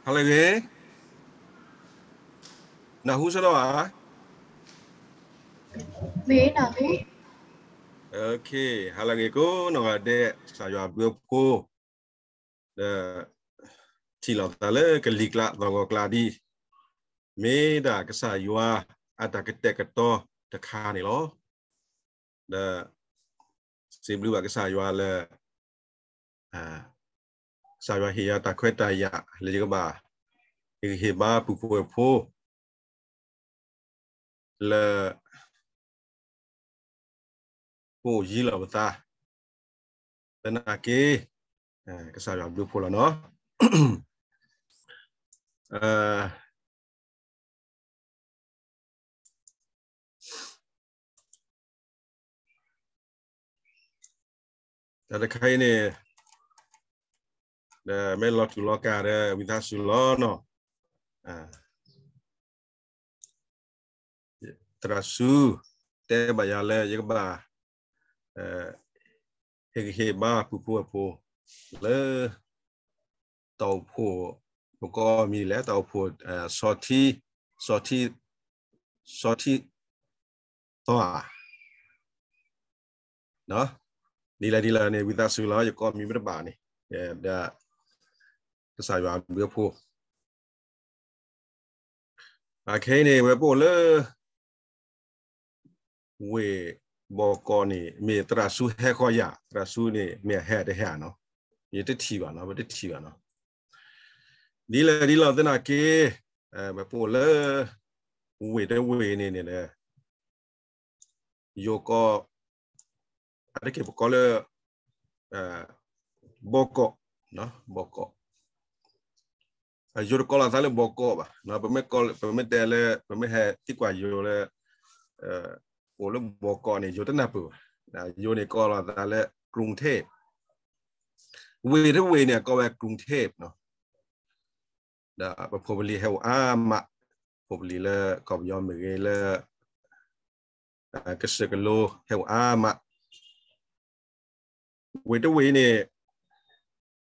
ဟါလၢအဂ့ၤ, နၢ်ဟူစ့ၢ်ကီးဧါ. မ့ၢ်နၢ်ဟူ. ဟါလၢအဂ့ၤကိးနီၢ်ဂၤဒဲး ကစၢ်ယွၤအဘျုးအဖှိၣ်, ဒီး ထံၣ်လိာ်သးလၢကလံၤကျါသီၣ်ဂီၤကျါဒ်အံၤ, မ့ၢ်ဒၣ်ကစၢ်ယွၤအတၢ်ကတဲာ်ကတီၤတခါန့ၣ်လီၤ. ဒီး စံးဘျုးဘၣ်ကစၢ်ယွၤလၢ ကစၢ်ယွၤဟ့ၣ်ယၤတၢ်ခွဲးတၢ်ယာ် လၢယကဘၣ် ဟ့ၣ်ဂံၢ်ဟ့ၣ်ဘါပုၢ်ဖိဝဲၢ်ဖိ လၢ ပအိၣ်ယံၤလီၤပသး သနာ်က့ ကစၢ်ယွၤဘျုးဖှိၣ်လီၤနီၤ. တၢ်တခါအံၤန့ၣ် ဒီးမ့ၢ်လီၤတူာ်လီၤကာ်ဒီး ဝံသးစူၤလီၤနီၤ. သရၣ်စူၤ တဲဘၣ်ယၤလၢယကဘၣ် ဟ့ၣ်ဂံၢ်ဟ့ၣ်ဘါပုၢ်ဖိဝဲၢ်ဖိ လၢ တၢ်အိၣ်ဖှိၣ် ပကိးမံၤလဲၣ် တၢ်အိၣ်ဖှိၣ် စီၤထံ စီၤထံ စီၤထံသီဧါ. ဒ်လဲၣ်ဒ်လဲၣ်န့ၣ် ဝံသးစူၤလီၤ ယကိးမံၤမ့ၢ်တဘၣ်န့ၣ် ဒီး ကစၢ်ယွၤဘျုးဖှိၣ် အခဲအံၤန့ၣ် ဝဲပအိၣ်လၢ ဝ့ၢ်ဘီကီးန့ၣ် မ့ၢ်သရၣ်စူၤဟဲဃီယၤ သရၣ်စူၤန့ၣ် မ့ၢ်အဟဲတဟဲဧါနီၤ ယတထံၣ်ဘၣ်နီၤ ပတထံၣ်ဘၣ်နီၤ. ဒ်လဲၣ်ဒ်လဲၣ်သနာ်က့ ဝဲပအိၣ်လၢ ဝ့ၢ်တဝ့ၢ်န့ၣ်န့ၣ် ယိၤကီး အတက့ၢ်ပကိးလၢ ဘီကီး ဘီကီး ယိၤတကိးလီၤသးလၢဘီကီးဘၣ် ပမ့ၢ်တဲလၢ ပမ့ၢ်ဟဲသံကွၢ်ယိၤလၢ အိၣ်လၢဘီကီးန့ၣ် ယိၤတနၢ်ပၢၢ်ဘၣ် ယိၤန့ၣ်ကိးလီၤသးလၢ กรุงเทพ ဝ့ၢ်တဝ့ၢ်န့ၣ် အကိးဝဲ กรุงเทพ နီၤ ဒီးပဖိပလံၤဟဲအိၣ်အါမး ဖိပလံၤလၢကီၢ်ပယီၤမ့ၢ်ဂ့ၤလၢ ကစၢၢ်ကလိဟဲအိၣ်အါမး ဝ့ၢ်တဝ့ၢ်အံၤန့ၣ်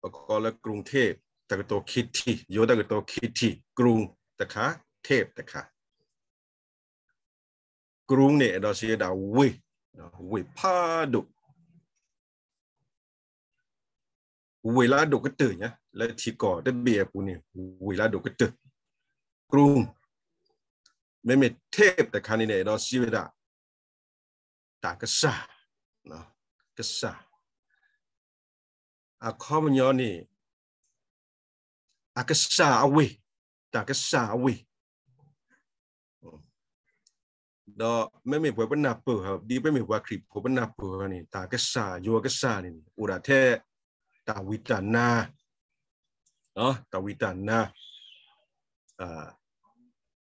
ပကိးလၢ กรุงเทพ တၢ်ကတိၤခံထံၣ် ယိၤတၢ်ကတိၤခံထံၣ် กรุง တခါ เทพ တခါ กรุง န့ၣ် အဲၣ်ဒိးစံးဝဲဒၣ်ဝ့ၢ် ဝ့ၢ်ဖးဒိၣ် ဝ့ၢ်လၢအဒိၣ်ကတၢၢ်ညါ လၢထံကီၢ်တဘ့ၣ်အပူၤန့ၣ် ဝ့ၢ်လၢအဒိၣ်ကတၢၢ် กรุง မ့မ့ၢ် เทพ တခါန့ၣ်န့ၣ် အဲၣ်ဒိးစံးဝဲဒၣ် တၢ်ကစၢ် ကစၢ် အခီပညီန့ၣ် အကစၢ်အဝ့ၢ် တၢ်ကစၢ်အဝ့ၢ် ဒီးမ့မ့ၢ်ပှၤပနၢ်ပၢၢ် ဒ်ပမ့ၢ်ပှၤခရံာ်ဖိပနၢ်ပၢၢ်န့ၣ် တၢ်ကစၢ် ယိၤကစၢ်န့ၣ် အိၣ်ဒၣ်ထဲ တၢ်ဝံတၢ်နါ တၢ်ဝံတၢ်နါ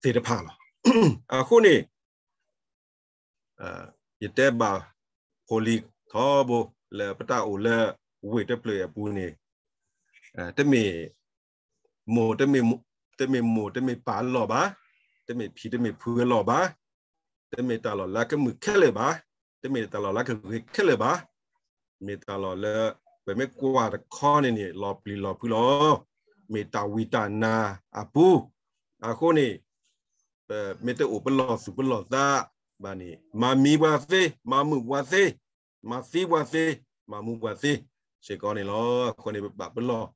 သ့ၣ်တဖၣ်လီၤ. အဃိန့ၣ် ယတဲဘၣ်ဖိလံၤထီဘိ လၢပတၢ်အိၣ်လၢဝ့ၢ်တဖျၢၣ်အပူၤန့ၣ် တမ့ၢ် မိၢ် တမ့ၢ်မိၢ်တမ့ၢ်ပၢ်အလီၢ်ဘၣ်, တမ့ၢ်ဖံတမ့ၢ်ဖုအလီၢ်ဘၣ်, တမ့ၢ်တၢ်လီၢ်လၢကမုာ်ခဲလၢာ်ဘၣ်, တမ့ၢ်တၢ်လီၢ်လၢကဂ့ၤခဲလၢာ်ဘၣ်, မ့ၢ်တၢ်လီၢ်လၢ ပမ့ၢ်ကွၢ်တခီန့ၣ်န့ၣ် လီၤပျံၤလီၤဖုးလီၤ, မ့ၢ်တၢ်ဝံတၢ်နါအပူၤ, အဃိန့ၣ် ပမ့ၢ်တအိၣ်ပလီၢ်သူၣ်ပလီၢ်သးဘၣ်န့ၣ် မၤမံပှၤသ့, မၤမုာ်ပှၤသ့, မၤသံပှၤသ့, မၤမူပှၤသ့, စ့ၢ်ကီးန့ၣ်လီၤ. အဃိန့ၣ် ပဘၣ်ပလီၢ်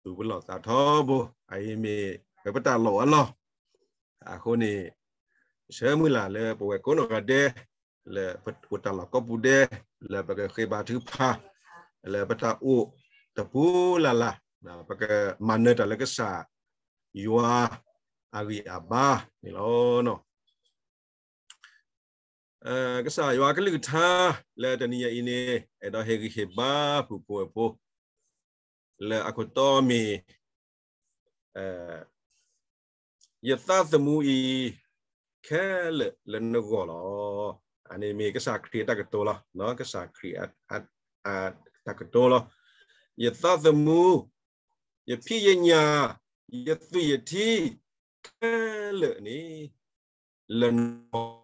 သူၣ်ပလီၢ်သးထီဘိ, အအံၤမ့ၢ်ပတၢ်လီၢ်အလီၢ်, အဃိန့ၣ် ဆၢမုၢ်လၢ်လၢပဝဲကိးနီၢ်ဂၤဒဲး လၢပအိၣ်တၢ်လီၢ်ကိးပူၤဒဲး လၢပကဃ့ဘါထုကဖၣ် လၢပတၢ်အိၣ်တပူၤလၢ်လၢ် ပကမၤနၢၤတၢ်လၢကစၢ်ယွၤအဂံၢ်အဘါန့ၣ်လီၤ. ကစၢ်ယွၤအကလုၢ်ကထါ လၢတနံၤအံၤန့ၣ် အဲၣ်ဒိးဟ့ၣ်ဂံၢ်ဟ့ၣ်ဘါပုၢ်ဖိဝဲၢ်ဖိ လၢအခိၣ်တီမ့ၢ် ယသးသမူအံၤ ခဲလၢာ်လၢနဂီၢ်လီၤ. အန့ၣ်မ့ၢ်ကစၢ်ခရံာ်အတၢ်ကတိၤလီၤ. ကစၢ်ခရံာ်အတၢ်ကတိၤလီၤ. ယသးသမူ, ယဖံးယညၣ်, ယသွံၣ်ယထံ, ခဲလၢာ်န့ၣ် လၢနဂီၢ်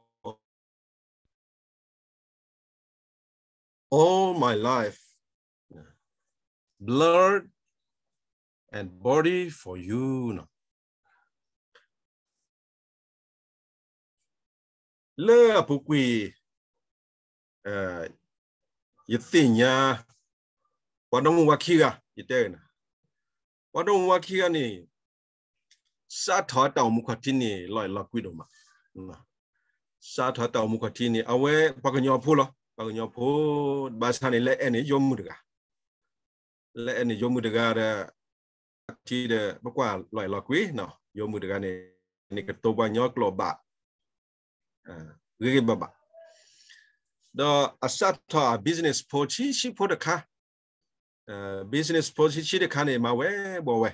all my life, blood and body for you. လၢအပူၤကွံာ် ယသ့ၣ်ညါ ပှၤဒီမါဝၤခံဂၤ ယတဲနၤ, ပှၤဒီမါဝၤခံဂၤန့ၣ် စးထီၣ်တၢ်အိၣ်မူခီၣ်ထံးန့ၣ် လီၤအဲၣ်လီၤကွံဒိၣ်မး, စးထီၣ်တၢ်အိၣ်မူခီၣ်ထံးန့ၣ် အဝဲပှၤကညီဖိလီၤ, ပှၤကညီဖိ, ဘၣ်ဆၣ်န့ၣ် လဲၤအဲၣ်န့ၣ် ယိမုၣ်တဂၤ လဲၤအဲၣ်န့ၣ် ယိမုၣ်တဂၤဒီး ထံဒီး ပကွၢ်လီၤအဲၣ်လီၤကွံ, ယိမုၣ်တဂၤန့ၣ် ကတိၤပှၤကညီကျိာ်ဘၣ် ဂ့ၤဂ့ၤဘၣ်ဘၣ်, ဒီးအစးထီၣ်အ business ဖိဆံးဆံးဖိတခါ, business ဖိဆံးဆံးတခါန့ၣ် မၤဝဲဘှီဝဲ,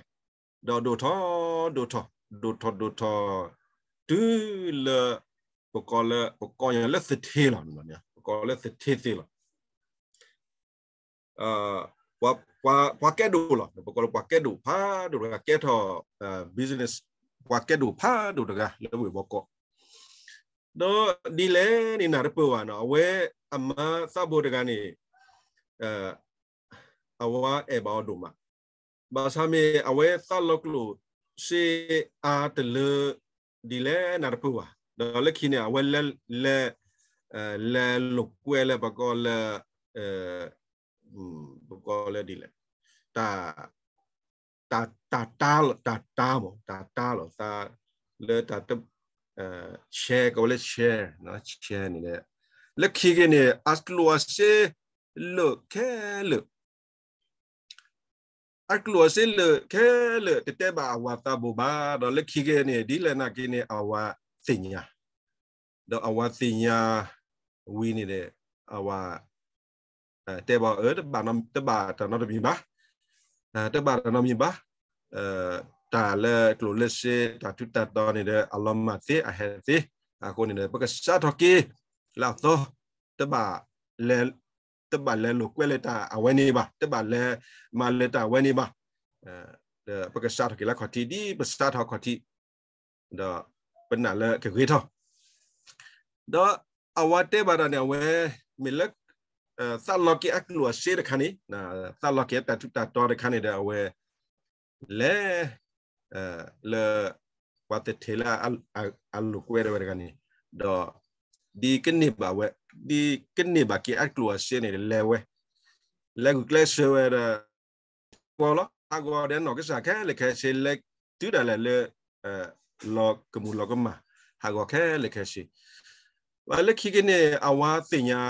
ဒီးဒိၣ်ထီၣ်ဒိၣ်ထီၣ် ဒိၣ်ထီၣ်ဒိၣ်ထီၣ် တုၤလၢ ပကိးလၢ ပကိးညါလၢသထ့လီၤ, ပကိးလၢသထ့သ့လီၤ. ပှၤကဲဒိၣ်လီၤ, ပကိးလၢပှၤကဲဒိၣ်ဖးဒိၣ်တဂၤ ကဲထီၣ် business ပှၤကဲဒိၣ်ဖးဒိၣ်တဂၤလၢဝ့ၢ်ဘီကီး, ဒီးဒ်လဲၣ်န့ၣ်နၢ်တပၢၢ်ဘၣ်နီၤ, အဝဲအမါသးဘိတဂၤန့ၣ် အဝဲအဲၣ်ဘၣ်အီၤဒိၣ်မး, ဘၣ်ဆၣ်မ့ၢ်အဝဲသးလီၤကျိၣ်စ့အါတလၢ ဒ်လဲၣ်နၢ်တပၢၢ်ဘၣ်, ဒီးလၢခံန့ၣ် အဝဲလဲၤ လဲၤလိာ်ကွဲလၢပကိးလၢ ပကိးလၢဒ်လဲၣ်, တၢ် တၢ် တၢ်တၢ်လီၤ တၢ်တၢ်မး တၢ်တၢ်လီၤသး လၢတၢ် share ကဝဲလၢ share share န့ၣ်ဒီး လၢခံက့ၤန့ၣ် အကျိၣ်အစ့လၢာ်ခဲလၢာ် အကျိၣ်အစ့လၢာ်ခဲလၢာ် တတဲဘၣ်အဝၤသးဘိဘၣ်, ဒီးလၢခံက့ၤန့ၣ် ဒ်လဲၣ်နာ်က့န့ၣ် အဝၤသ့ၣ်ညါ, ဒီးအဝၤသ့ၣ်ညါဝံၤန့ၣ်ဒီး အဝၤ တဲဘၣ်အၢ တဘၣ်တၢ်နီတမံၤဘၣ်, တဘၣ်တၢ်နီတမံၤဘၣ်, တၢ်လၢကျိၣ်လၢစ့ တၢ်ထူးတၢ်တီၤန့ၣ်ဒီး အလီၤမၢ်သ့ အဟဲသ့, အဃိန့ၣ်ဒီး ပကစးထီၣ်က့ၤလၢအသီ, တဘၣ်လဲၤ တဘၣ်လဲၤလိာ်ကွဲလၢတၢ်အဝဲန့ၣ်ဘၣ်, တဘၣ်လဲၤမၤလၢတၢ်အဝဲန့ၣ်ဘၣ်, ဒီးပကစးထီၣ်က့ၤလၢခီၣ်ထံး ဒ်ပစးထီၣ်ခီၣ်ထံး ဒီးပနာ်လၢကဂ့ၤထီၣ်, ဒီးအဝၤတဲဘၣ်တၢ်န့ၣ် အဝဲမ့ၢ်လၢ သးလီက့ၤအကျိၣ်အစ့တခါန့ၣ်, သးလီက့ၤအတၢ်ထူးတၢ်တီၤတခါန့ၣ်ဒီး အဝဲလဲၤ လၢ ပှၤသထ့လၢအလိာ်ကွဲတဝဲတဂၤန့ၣ်, ဒီးဒ်ကန့ၢ်ဘၣ်ဝဲ, ဒ်ကန့ၢ်ဘၣ်က့ၤအကျိၣ်အစ့န့ၣ် လဲၤဝဲ, လဲၤဂုာ်ကျဲးစၢးဝဲဒီး ဂီၤလီၤ ဟးဂီၤဒီးနီၢ်ကစၢ်ခဲလၢာ်ခဲဆ့ လဲၤတုၤဒၣ်လဲာ်လၢ လီၤကမူၣ်လီၤကမၣ် ဟးဂီၤခဲလၢာ်ခဲဆ့, ဘၣ်လၢခံက့ၤန့ၣ် အဝၤသ့ၣ်ညါ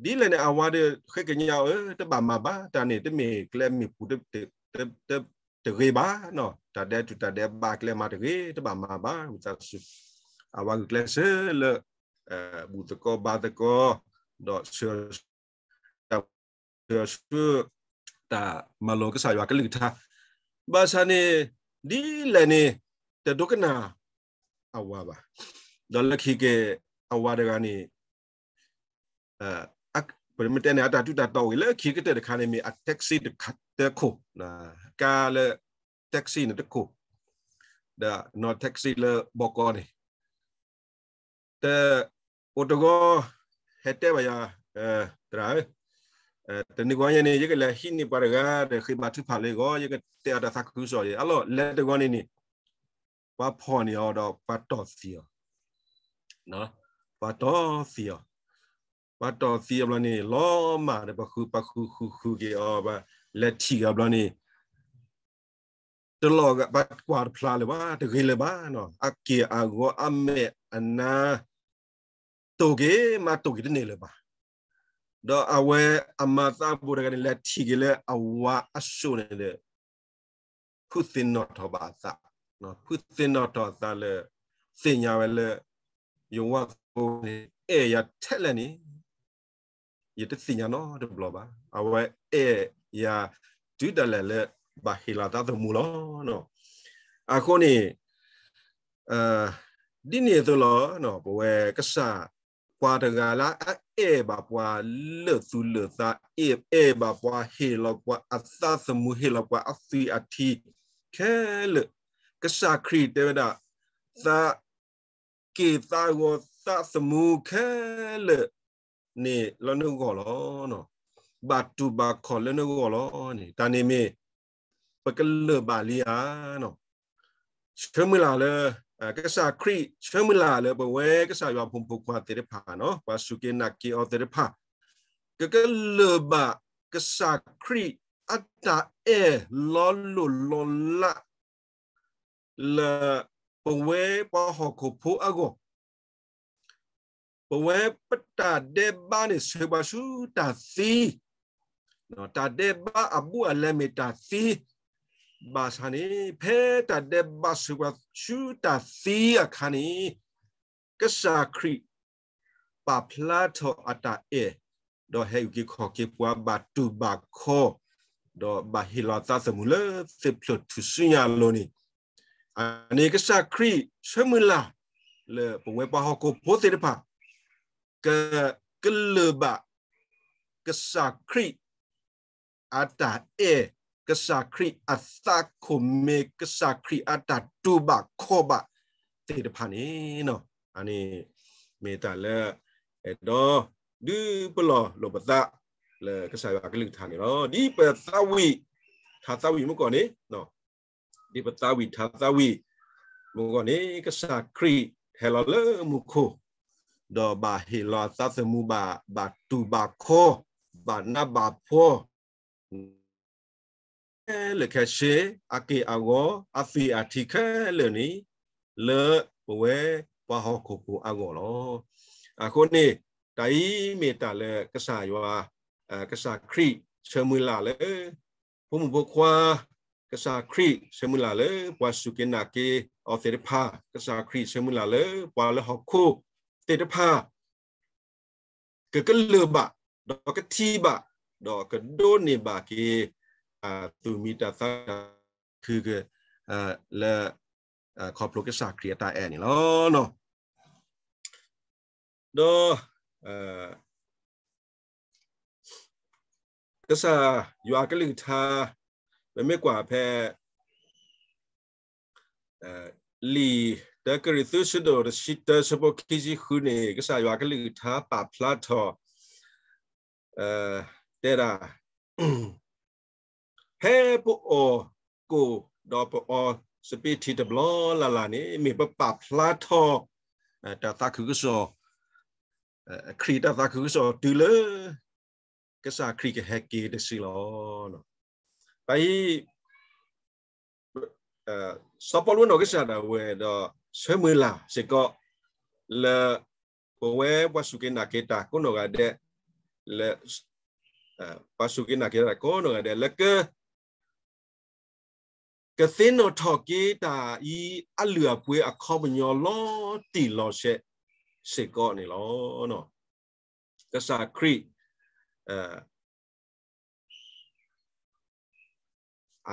ဒ်လဲၣ်န့ၣ် အဝၤဒီးဃ့ကညးအီၤ တဘၣ်မၤဘၣ်, တၢ်န့ၣ်တမ့ၢ်ကျဲမ့ၢ်ပူၤ တဂ့ၤဘၣ်နီၤ, တၢ်ဒဲးတူၢ်တၢ်ဒဲးဘးကျဲမၤတဂ့ၤ တဘၣ်မၤဘၣ် ဝံသးစူၤ, အဝၤဂုာ်ကျဲးစၢးလၢ ဘူၣ်သကိးဘါသကိး ဒီးဆၢ တၢ်ဆၢ တၢ်မၤလိကစၢ်ယွၤကလုၢ်ကထါ, ဘၣ်ဆၣ်န့ၣ် ဒ်လဲၣ်န့ၣ် တဒိကနၣ်အဝၤဘၣ်, ဒီးလၢခံက့ၤ အဝၤတဂၤန့ၣ် ပမ့ၢ်တဲန့ၣ် အတၢ်ထူးတၢ်တီၤဝံၤလၢခံကတၢၢ်တခါန့ၣ် မ့ၢ်အ taxi တခိၣ်, ကါလၢ taxi န့ၣ်တခိၣ်, ဒီးနီၢ် taxi လၢဘီကီန့ၣ် တ အိၣ်တဂီၤ ဟဲတဲဘၣ်ယၤ, သရၣ်ဧၢ, တနံၤဂီၤညါန့ၣ် ယကလဲၤဟံးန့ၢ်ပှၤတဂၤဒီး ဃ့ဘါထုကဖၣ်လၢယဂီၢ် ယကတဲအီၤတၢ်သးခုကစီၣ်အံၤ အလီၢ်လဲၤတဂီၤန့ၣ်န့ၣ် ပှၤဖီၣ်န့ၢ်အီၤဒီးပှၤတီၢ်သံအီၤ, ပှၤတီၢ်သံအီၤ, ပှၤတီၢ်သံအီၤဘျီန့ၣ် လီၤမၢ်ဒီး ပှၤဃုပှၤဃုဃုဃုက့ၤအီၤ ပှၤလဲၤထံၣ်က့ၤအီၤဘျီန့ၣ် တလီၤဂာ် ပှၤကွၢ်တဖျါလၢၤဘၣ် တဂ့ၤလၢၤဘၣ်နီၤ, အက့ၢ်အဂီၤအမဲာ်အနါ တိၢ်က့ၤမးတိၢ်က့ၤတန့ၢ်လၢၤဘၣ်, ဒီးအဝဲအမါသးဘိတဂၤန့ၣ် လဲၤထံၣ်က့ၤလၢအဝၤအစိၣ်န့ၣ်ဒီး ဖုသ့ၣ်နီၣ်ထီၣ်ဘၣ်အသး, ဖုသ့ၣ်နီၣ်ထီၣ်အသးလၢ သ့ၣ်ညါဝဲလၢ ယဝၤသးဘိန့ၣ် အဲၣ်ယၤထဲလဲၣ်န့ၣ် ယတသ့ၣ်ညါနီတဘျီဘၣ်, အဝဲအဲၣ်ယၤတုၤဒၣ်လဲာ်လၢ ဘၣ်ဟ့ၣ်လီၤသးသမူလီၤ. အဃိန့ၣ် ဒ်န့ၣ်အသိးလီၤ, ပဝဲကစၢ် ပှၤတဂၤလၢအအဲၣ်ဘၣ်ပှၤလၢာ်သူၣ်လၢာ်သး, အဲၣ်ဘၣ်ပှၤ ဟ့ၣ်လီၤပှၤအသးသမူ ဟ့ၣ်လီၤပှၤအသွံၣ်အထံခဲလၢာ်, ကစၢ်ခရံာ်တဲဝဲဒၣ် သးက့ၢ်သးဂီၤသးသမူခဲလၢာ်န့ၣ်လၢနဂီၢ်လီၤ. ဘၣ်တူၢ်ဘၣ်ခီၣ်လၢနဂီၢ်လီၤန့ၣ် တၢ်န့ၣ်မ့ၢ် ပကလၢာ်ဘၣ်လံဧါ. ဆၢမုၢ်လၢ်လၢ ကစၢ်ခရံာ်ဆၢမုၢ်လၢ်လၢပဝဲကစၢ်ယွၤဖိမုၣ်ဖိခွါသ့ၣ်တဖၣ်နီၤ ပှၤစူၢ်က့ၤနာ်က့ၤအီၤသ့ၣ်တဖၣ် ကကလၢၢ်ဘၣ်ကစၢ်ခရံာ်အတၢ်အဲၣ်လီၤလိၢ်လီၤလး လၢပဝဲပှၤဟီၣ်ခိၣ်ဖိအဂီၢ် ပဝဲပတၢ်ဒဲးဘးန့ၣ်ဆှၢပှၤဆူတၢ်သံ, တၢ်ဒဲးဘးအဘူးအလဲမ့ၢ်တၢ်သံ, ဘၣ်ဆၣ်န့ၣ် ဖဲတၢ်ဒဲးဘးဆှၢပှၤဆူတၢ်သံအခါန့ၣ် ကစၢ်ခရံာ် ပာ်ဖျါထီၣ်အတၢ်အဲၣ်, ဒီးဟဲအုၣ်က့ၤခီၣ်က့ၤပှၤဘၣ်တူၢ်ဘၣ်ခီၣ်, ဒီးဘၣ်ဟ့ၣ်လီၤအသးသမူလၢသ့ၣ်ဖျိၣ်ထူၣ်စုညါအလိၤန့ၣ်, အန့ၣ်ကစၢ်ခရံာ်ဆၢမုၢ်လၢ် လၢပဝဲပှၤဟီၣ်ခိၣ်ဖိသ့ၣ်တဖၣ် ကကလၢၢ်ဘၣ် ကစၢ်ခရံာ် အတၢ်အဲၣ်, ကစၢ်ခရံာ်အသးခိၣ်မ့ၢ် ကစၢ်ခရံာ်အတၢ်တူၢ်ဘၣ်ခီၣ်ဘၣ်သ့ၣ်တဖၣ်န့ၣ်, အန့ၣ်မ့ၢ်တၢ်လၢ အဲၣ်ဒိးဒုးပလီၢ်လိာ်ပသး လၢကစၢ်ယွၤကလုၢ်ကထါန့ၣ်လီၤ. ဒ်ပသးဝံၣ်ထါသးဝံၣ်မုၢ်ကီၢ်န့ၣ် ဒ်ပသးဝံၣ်ထါသးဝံၣ်မုၢ်ကီၢ်န့ၣ် ကစၢ်ခရံာ်ဟဲလီၤလၢမူခိၣ်, ဒီးဘၣ်ဟ့ၣ်လီၤအသးသမူဘၣ်, ဘၣ်တူၢ်ဘၣ်ခီၣ်, ဘၣ်နးဘၣ်ဖှီၣ် ခဲလၢာ်ခဲဆ့, အက့ၢ်အဂီၤ, အသွံၣ်အထံခဲလၢာ်န့ၣ် လၢပဝဲပှၤဟီၣ်ခိၣ်ဖိအဂီၢ်လီၤ. အဃိန့ၣ် တၢ်အံၤမ့ၢ်တၢ်လၢကစၢ်ယွၤ, ကစၢ်ခရံာ်ဆၢမုၢ်လၢ်လၢ ဖိမုၣ်ဖိခွါ, ကစၢ်ခရံာ်ဆၢမုၢ်လၢ်လၢပှၤစူၢ်က့ၤနာ်က့ၤအီၤသ့ၣ်တဖၣ်, ကစၢ်ခရံာ်ဆၢမုၢ်လၢ်လၢပှၤလၢဟီၣ်ခိၣ်သ့ၣ်တဖၣ် ကကလၢၢ်ဘၣ်, ဒီးကထံၣ်ဘၣ်, ဒီးကဒိးန့ၢ်ဘၣ်က့ၤ သူၣ်မံတၢ်သၣ်ခုက လၢ ခီဖျိကစၢ်ခရံာ်အတၢ်အဲၣ်န့ၣ်လီၤ. ဒီး ကစၢ်ယွၤကလုၢ်ကထါ ပမ့ၢ်ကွၢ်ဖဲ လံာ်တၢကရံၣ်သူး ဆၢဒိၣ်တဆံတၢ ဆၢဖိခံဆံဃုန့ၣ် ကစၢ်ယွၤကလုၢ်ကထါပာ်ဖျါထီၣ် တဲဒၣ် ဖဲပအီၣ်ကိၣ် ဒီးပအီစပံးထံတဘျီလၢ်လၢ်န့ၣ် မ့ၢ်ပပာ်ဖျါထီၣ် တၢ်သးခုကစီၣ်, ခရံာ်တၢ်သးခုကစီၣ်တုၤလၢ ကစၢ်ခရံာ်ကဟဲက့ၤတစုလီၤ. တၢ်အံၤ စီၤပီလူးနီၢ်ကစၢ်ဒၣ်ဝဲဒီး ဆၢမုၢ်လၢ်စ့ၢ်ကီး လၢပဝဲပှၤစူၢ်က့ၤနာ်က့ၤတၢ်ကိးနီၢ်ဂၤဒဲး, လၢ ပှၤစူၢ်က့ၤနာ်က့ၤတၢ်ကိးနီၢ်ဂၤဒဲး လၢက ကသ့ၣ်နီၣ်ထီၣ်က့ၤတၢ်အံၤအလုၢ်အပှ့ၤအခီပညီလီၤတံၢ်လီၤဆဲးစ့ၢ်ကီးန့ၣ်လီၤ. ကစၢ်ခရံ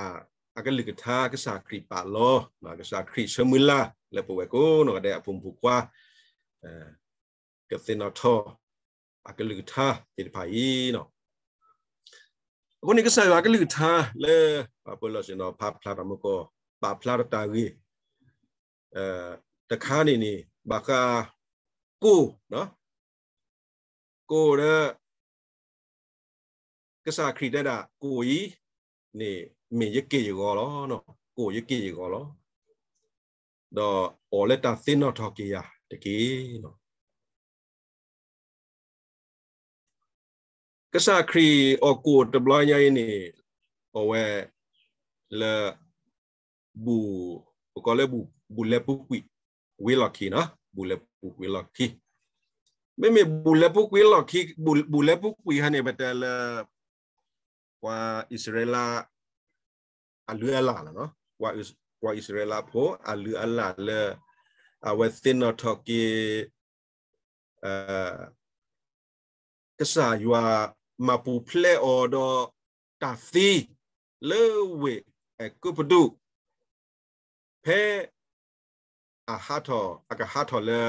ာ် အကလုၢ်ကထါ ကစၢ်ခရံာ်ပာ်လီၤ, ကစၢ်ခရံာ်ဆၢမုၢ်လၢ်လၢပဝဲကိးနီၢ်ဂၤဒဲးအဖိမုၣ်ဖိခွါ ကသ့ၣ်နီၣ်ထီၣ်အကလုၢ်ကထါသ့ၣ်တဖၣ်အံၤ, အဃိန့ၣ်ကစၢ်ယွၤအကလုၢ်ကထါလၢ ပှၤပၢၤလီၢ်ဆ့ၣ်နီၤဖးဖျါထီၣ်မုၢ်ကီၢ် ပာ်ဖျါထီၣ်တၢ်ဂ့ၢ် တခါန့ၣ်န့ၣ် ဘၣ်ဃး ကိၣ်, ကိၣ်ဒီး ကစၢ်ခရံာ်တဲဒၣ် ကိၣ်အံၤန့ၣ် မ့ၢ်ယက့ၢ်ယဂီၤလီၤ, ကိၣ်ယက့ၢ်ယဂီၤလီၤ, ဒီးအီၣ်လၢတၢ်သ့ၣ်နီၣ်ထီၣ်က့ၤယၤတက့ၢ်. ကစၢ်ခရံာ်အီၣ်ကိၣ်တဘျီညါအံၤန့ၣ် အဝဲလၢ ဘူၣ်, ပကိးလၢ ဘူၣ်လဲၤပူၤကွံာ်ဝံၤလီၢ်ခံနီၤ, ဘူၣ်လဲၤပူၤကွံာ်လီၢ်ခံ, မ့မ့ၢ်ဘူၣ်လဲၤပူၤကွံာ်လီၢ်ခံ, ဘူၣ်လဲၤပူၤကွံာ်ဟါန့ၣ် ပတဲလၢ ပှၤအံၣ်စရ့လး အလုၢ်အလၢ်လီၤ, ပှၤအံၣ်စရ့လးဖိအလုၢ်အလၢ်လၢ အဝဲသ့ၣ်နီၣ်ထီၣ်က့ၤ ကစၢ်ယွၤမၤပူၤဖျဲးအီၤဒီးတၢ်သံလၢဝ့ၢ်အဲၤကူပတူး, ဖဲ အဟးထီၣ်, အကဟးထီၣ်လၢ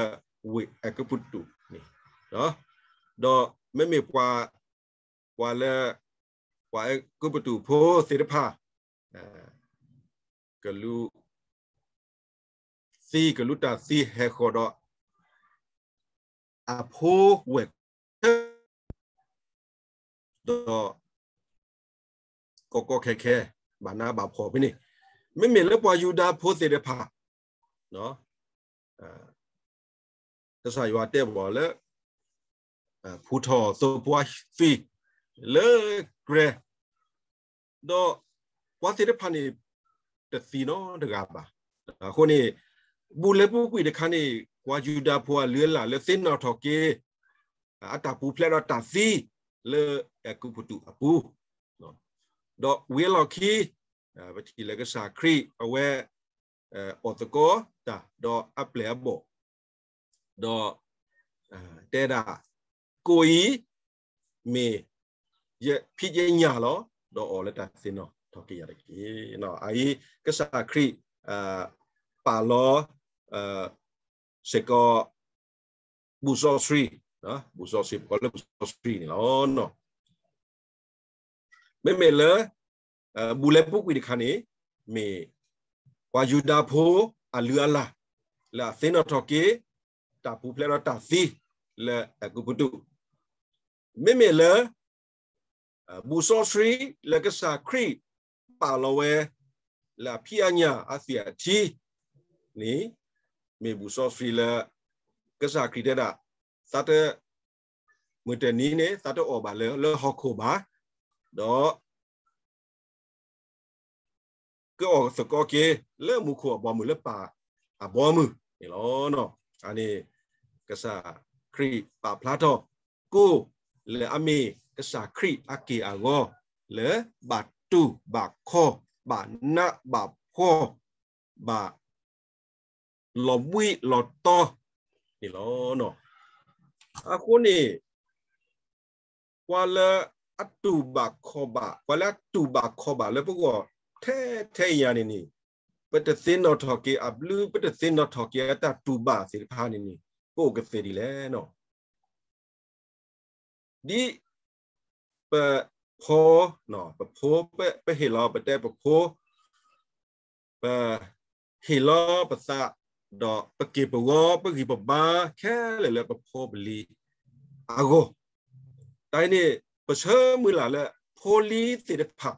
ဝ့ၢ်အဲၤကူပတူးန့ၣ်, ဒီးမ့မ့ၢ်ပှၤ, ပှၤလၢ ပှၤအဲၤကူပတူးဖိသ့ၣ်တဖၣ် ကလူ သံ, ကလူတၢ်သံဟဲဃီၤဒီး အဖိဝဲၢ် ဒီး ကီကီခဲခဲ ဘၣ်နးဘၣ်ဖှီၣ်ဖဲန့ၣ်, မ့မ့ၢ်လၢပှၤယူဒၤဖိသ့ၣ်တဖၣ်, ကစၢ်ယွၤတဲဘၣ်လၢ ဖူထီၣ်သိဖိအသွံၣ်လၢကြဲ ဒီးပှၤသ့ၣ်တဖၣ်န့ၣ် တသံနီတဂၤဘၣ်. အဃိန့ၣ် ဘူၣ်လဲၤပူၤကွံာ်တခါန့ၣ် ပှၤယူဒၤဖိအလုၢ်အလၢ်လၢသ့ၣ်နီၣ်ထီၣ်က့ၤ အတၢ်ပူၤဖျဲးဒီးတၢ်သံလၢအဲၤကူပတူးအပူၤ, ဒီးဝံၤအလီၢ်ခံ ပထံၣ်လၢကစၢ်ခရံာ်အဝဲ အီၣ်သကိးတၢ် ဒီးအပျဲၢ်အဘီၣ် ဒီးတဲဒၣ် ကိၣ်အံၤ မ့ၢ်ယဖံးယညၣ်လီၤ, ဒီးအီၣ်လၢတၢ်သ့ၣ်နီၣ်ထီၣ်က့ၤယၤတက့ၢ်. အအံၤ ကစၢ်ခရံာ် ပာ်လီၤ စ့ၢ်ကီး ဘူၣ်စီဆှံ, ဘူၣ်စီဆှံ ပကိးလၢဘူၣ်စီဆှံန့ၣ်လီၤ. မ့မ့ၢ်လၢ ဘူၣ်လဲၤပူၤကွံာ်တခါန့ၣ် မ့ၢ်ပှၤယူဒၤဖိအလုၢ်အလၢ် လၢအသ့ၣ်နီၣ်ထီၣ်က့ၤ တၢ်ပူၤဖျဲးဒီးတၢ်သံလၢအဲၤကူပတူး, မ့မ့ၢ်လၢ ဘူၣ်စီဆှံလၢကစၢ်ခရံာ်ပာ်လီၤဝဲ လၢအဖံးအညၣ်အသွံၣ်အထံန့ၣ် မ့ၢ်ဘူၣ်စီဆှံလၢ ကစၢ်ခရံာ်တဲဒၣ် သးတ မုၢ်တနံၤန့ၣ် သးတအီၣ်ဘၣ်လၢ လၢဟီၣ်ခိၣ်ဘၣ်, ဒီး ကအီၣ်သကိးက့ၤလၢမူခိၣ်အဘီအမုၢ် လၢပၢ်အဘီအမုၢ်န့ၣ်လီၤ. အန့ၣ် ကစၢ်ခရံာ်ပာ်ဖျါထီၣ် ကိၣ်လၢအမ့ၢ်ကစၢ်ခရံာ်အက့ၢ်အဂီၤ လၢဘၣ်တူၢ်ဘၣ်ခီၣ် ဘၣ်နးဘၣ်ဖှီၣ် ဘၣ် လီၤဘှံးလီၤတီၤန့ၣ်လီၤ. အဃိန့ၣ် ပှၤလၢအတူၢ်ဘၣ်ခီၣ်ဘၣ်, ပှၤလၢအတူၢ်ဘၣ်ခီၣ်ဘၣ်လၢပဂီၢ်ထဲထဲအံၤညါန့ၣ်န့ၣ် ပတသ့ၣ်နီၣ်ထီၣ်က့ၤအဘျုး, ပတသ့ၣ်နီၣ်ထီၣ်က့ၤအတၢ်တူၢ်ဘၣ်သ့ၣ်တဖၣ်န့ၣ်န့ၣ် ပအိၣ်ကသ့ဒ်လဲၣ်. ဒ်ပဖိ, ပဖိ, ပဟ့ၣ်လီၤ ပတဲပဖိ, ပဟ့ၣ်လီၤပသး, ဒီးပက့ၢ်ပဂီၤ ပဂံၢ်ပဘါခဲလၢာ်လၢပဖိပလံၤအဂီၢ်, တၢ်အံၤန့ၣ် ပဆၢမုၢ်လၢ်လၢဖိလံၤသ့ၣ်တဖၣ်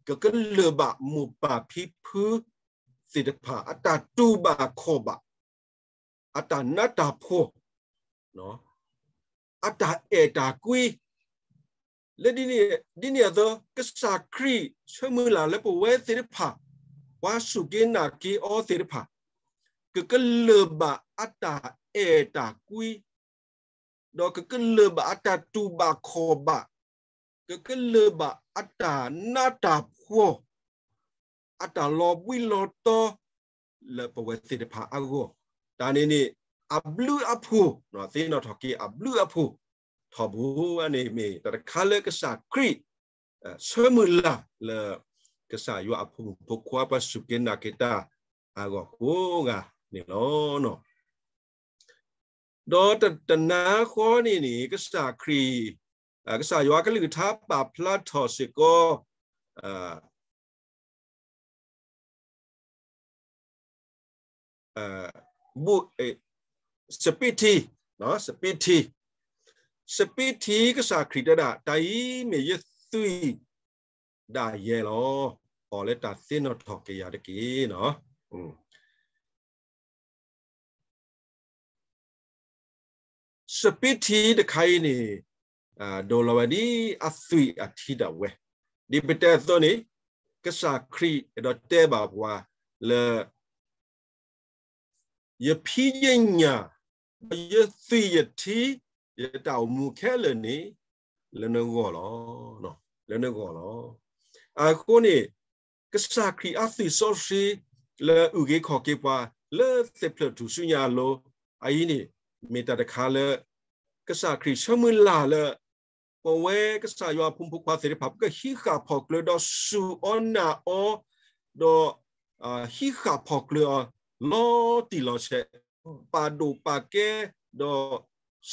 ကကလၢၢ်ဘၣ်မိၢ်ပၢ်ဖံဖုသ့ၣ်တဖၣ် အတၢ်တူၢ်ဘၣ်ခီၣ်ဘၣ်, အတၢ်နးတၢ်ဖှီၣ်, အတၢ်အဲၣ်တၢ်ကွံ, လၢဒ်န့ၣ်အသိး ကစၢ်ခရံာ်ဆၢမုၢ်လၢ်လၢပဝဲသ့ၣ်တဖၣ် ပှၤစူၢ်က့ၤနာ်က့ၤအီၤသ့ၣ်တဖၣ် ကကလၢၢ်ဘၣ်အတၢ်အဲၣ်တၢ်ကွံ ဒီးကကလၢၢ်ဘၣ်အတၢ်တူၢ်ဘၣ်ခီၣ်ဘၣ်, ကကလၢၢ်ဘၣ်အတၢ်နးတၢ်ဖှီၣ်, အတၢ်လီၤဘှံးလီၤတီၤ လၢပဝဲသ့ၣ်တဖၣ်အဂီၢ်, တၢ်န့ၣ်န့ၣ် အဘျုးအဖှိၣ်, သ့ၣ်နီၣ်ထီၣ်က့ၤအဘျုးအဖှိၣ်ထီဘိန့ၣ် မ့ၢ်တၢ်တခါလၢကစၢ်ခရံာ် ဆၢမုၢ်လၢ်လၢ ကစၢ်ယွၤအဖိမုၣ်ဖိခွါ ပှၤစူၢ်က့ၤနာ်က့ၤတၢ်အဂီၢ်ကိးဂၤန့ၣ်လီၤ. ဒီးတနၤဃီန့ၣ်န့ၣ် ကစၢ်ခရံာ်, ကစၢ်ယွၤကလုၢ်ကထါပာ်ဖျါထီၣ်စ့ၢ်ကီး စပံးထံ, စပံးထံ, စပံးထံကစၢ်ခရံာ်တဲဒၣ် တၢ်အံၤမ့ၢ်ယသွံၣ်ဒၣ်ယဲလီၤ. အီၣ်လၢတၢ်သ့ၣ်နီၣ်ထီၣ်က့ၤယၤတက့ၢ်. စပံးထံတခါအံၤန့ၣ် ဒိးလီၤဝဲဒ်အသွံၣ်အထံဒၣ်ဝဲ, ဒ်ပတဲအသိးန့ၣ် ကစၢ်ခရံာ်အဲၣ်ဒိးတဲဘၣ်ပှၤလၢ ယဖံးယညၣ်, ယသွံၣ်ယထံ, ယတၢ်အိၣ်မူခဲလၢာ်န့ၣ် လၢနဂီၢ်လီၤ. လၢနဂီၢ်လီၤ. အဃိန့ၣ် ကစၢ်ခရံာ်အသွံၣ်စီဆှံ လၢအုၣ်က့ၤခီၣ်က့ၤပှၤ လၢသ့ၣ်ဖျၢၣ်ထူၣ်စုညါအလိၤ, အအံၤန့ၣ် မ့ၢ်တၢ်တခါလၢ ကစၢ်ခရံာ်ဆၢမုၢ်လၢ်လၢ ပဝဲကစၢ်ယွၤအဖိမုၣ်ဖိခွါသ့ၣ်တဖၣ် ပကဟံးဃာ်ဖီၣ်ကျၢၤ ဒီးစူၢ်အီၤနာ်အီၤ, ဒီး ဟံးဃာ်ဖီၣ်ကျၢၤအီၤ လီၤတံၢ်လီၤဆဲး, ပာ်ဒိၣ်ပာ်ကဲ, ဒီး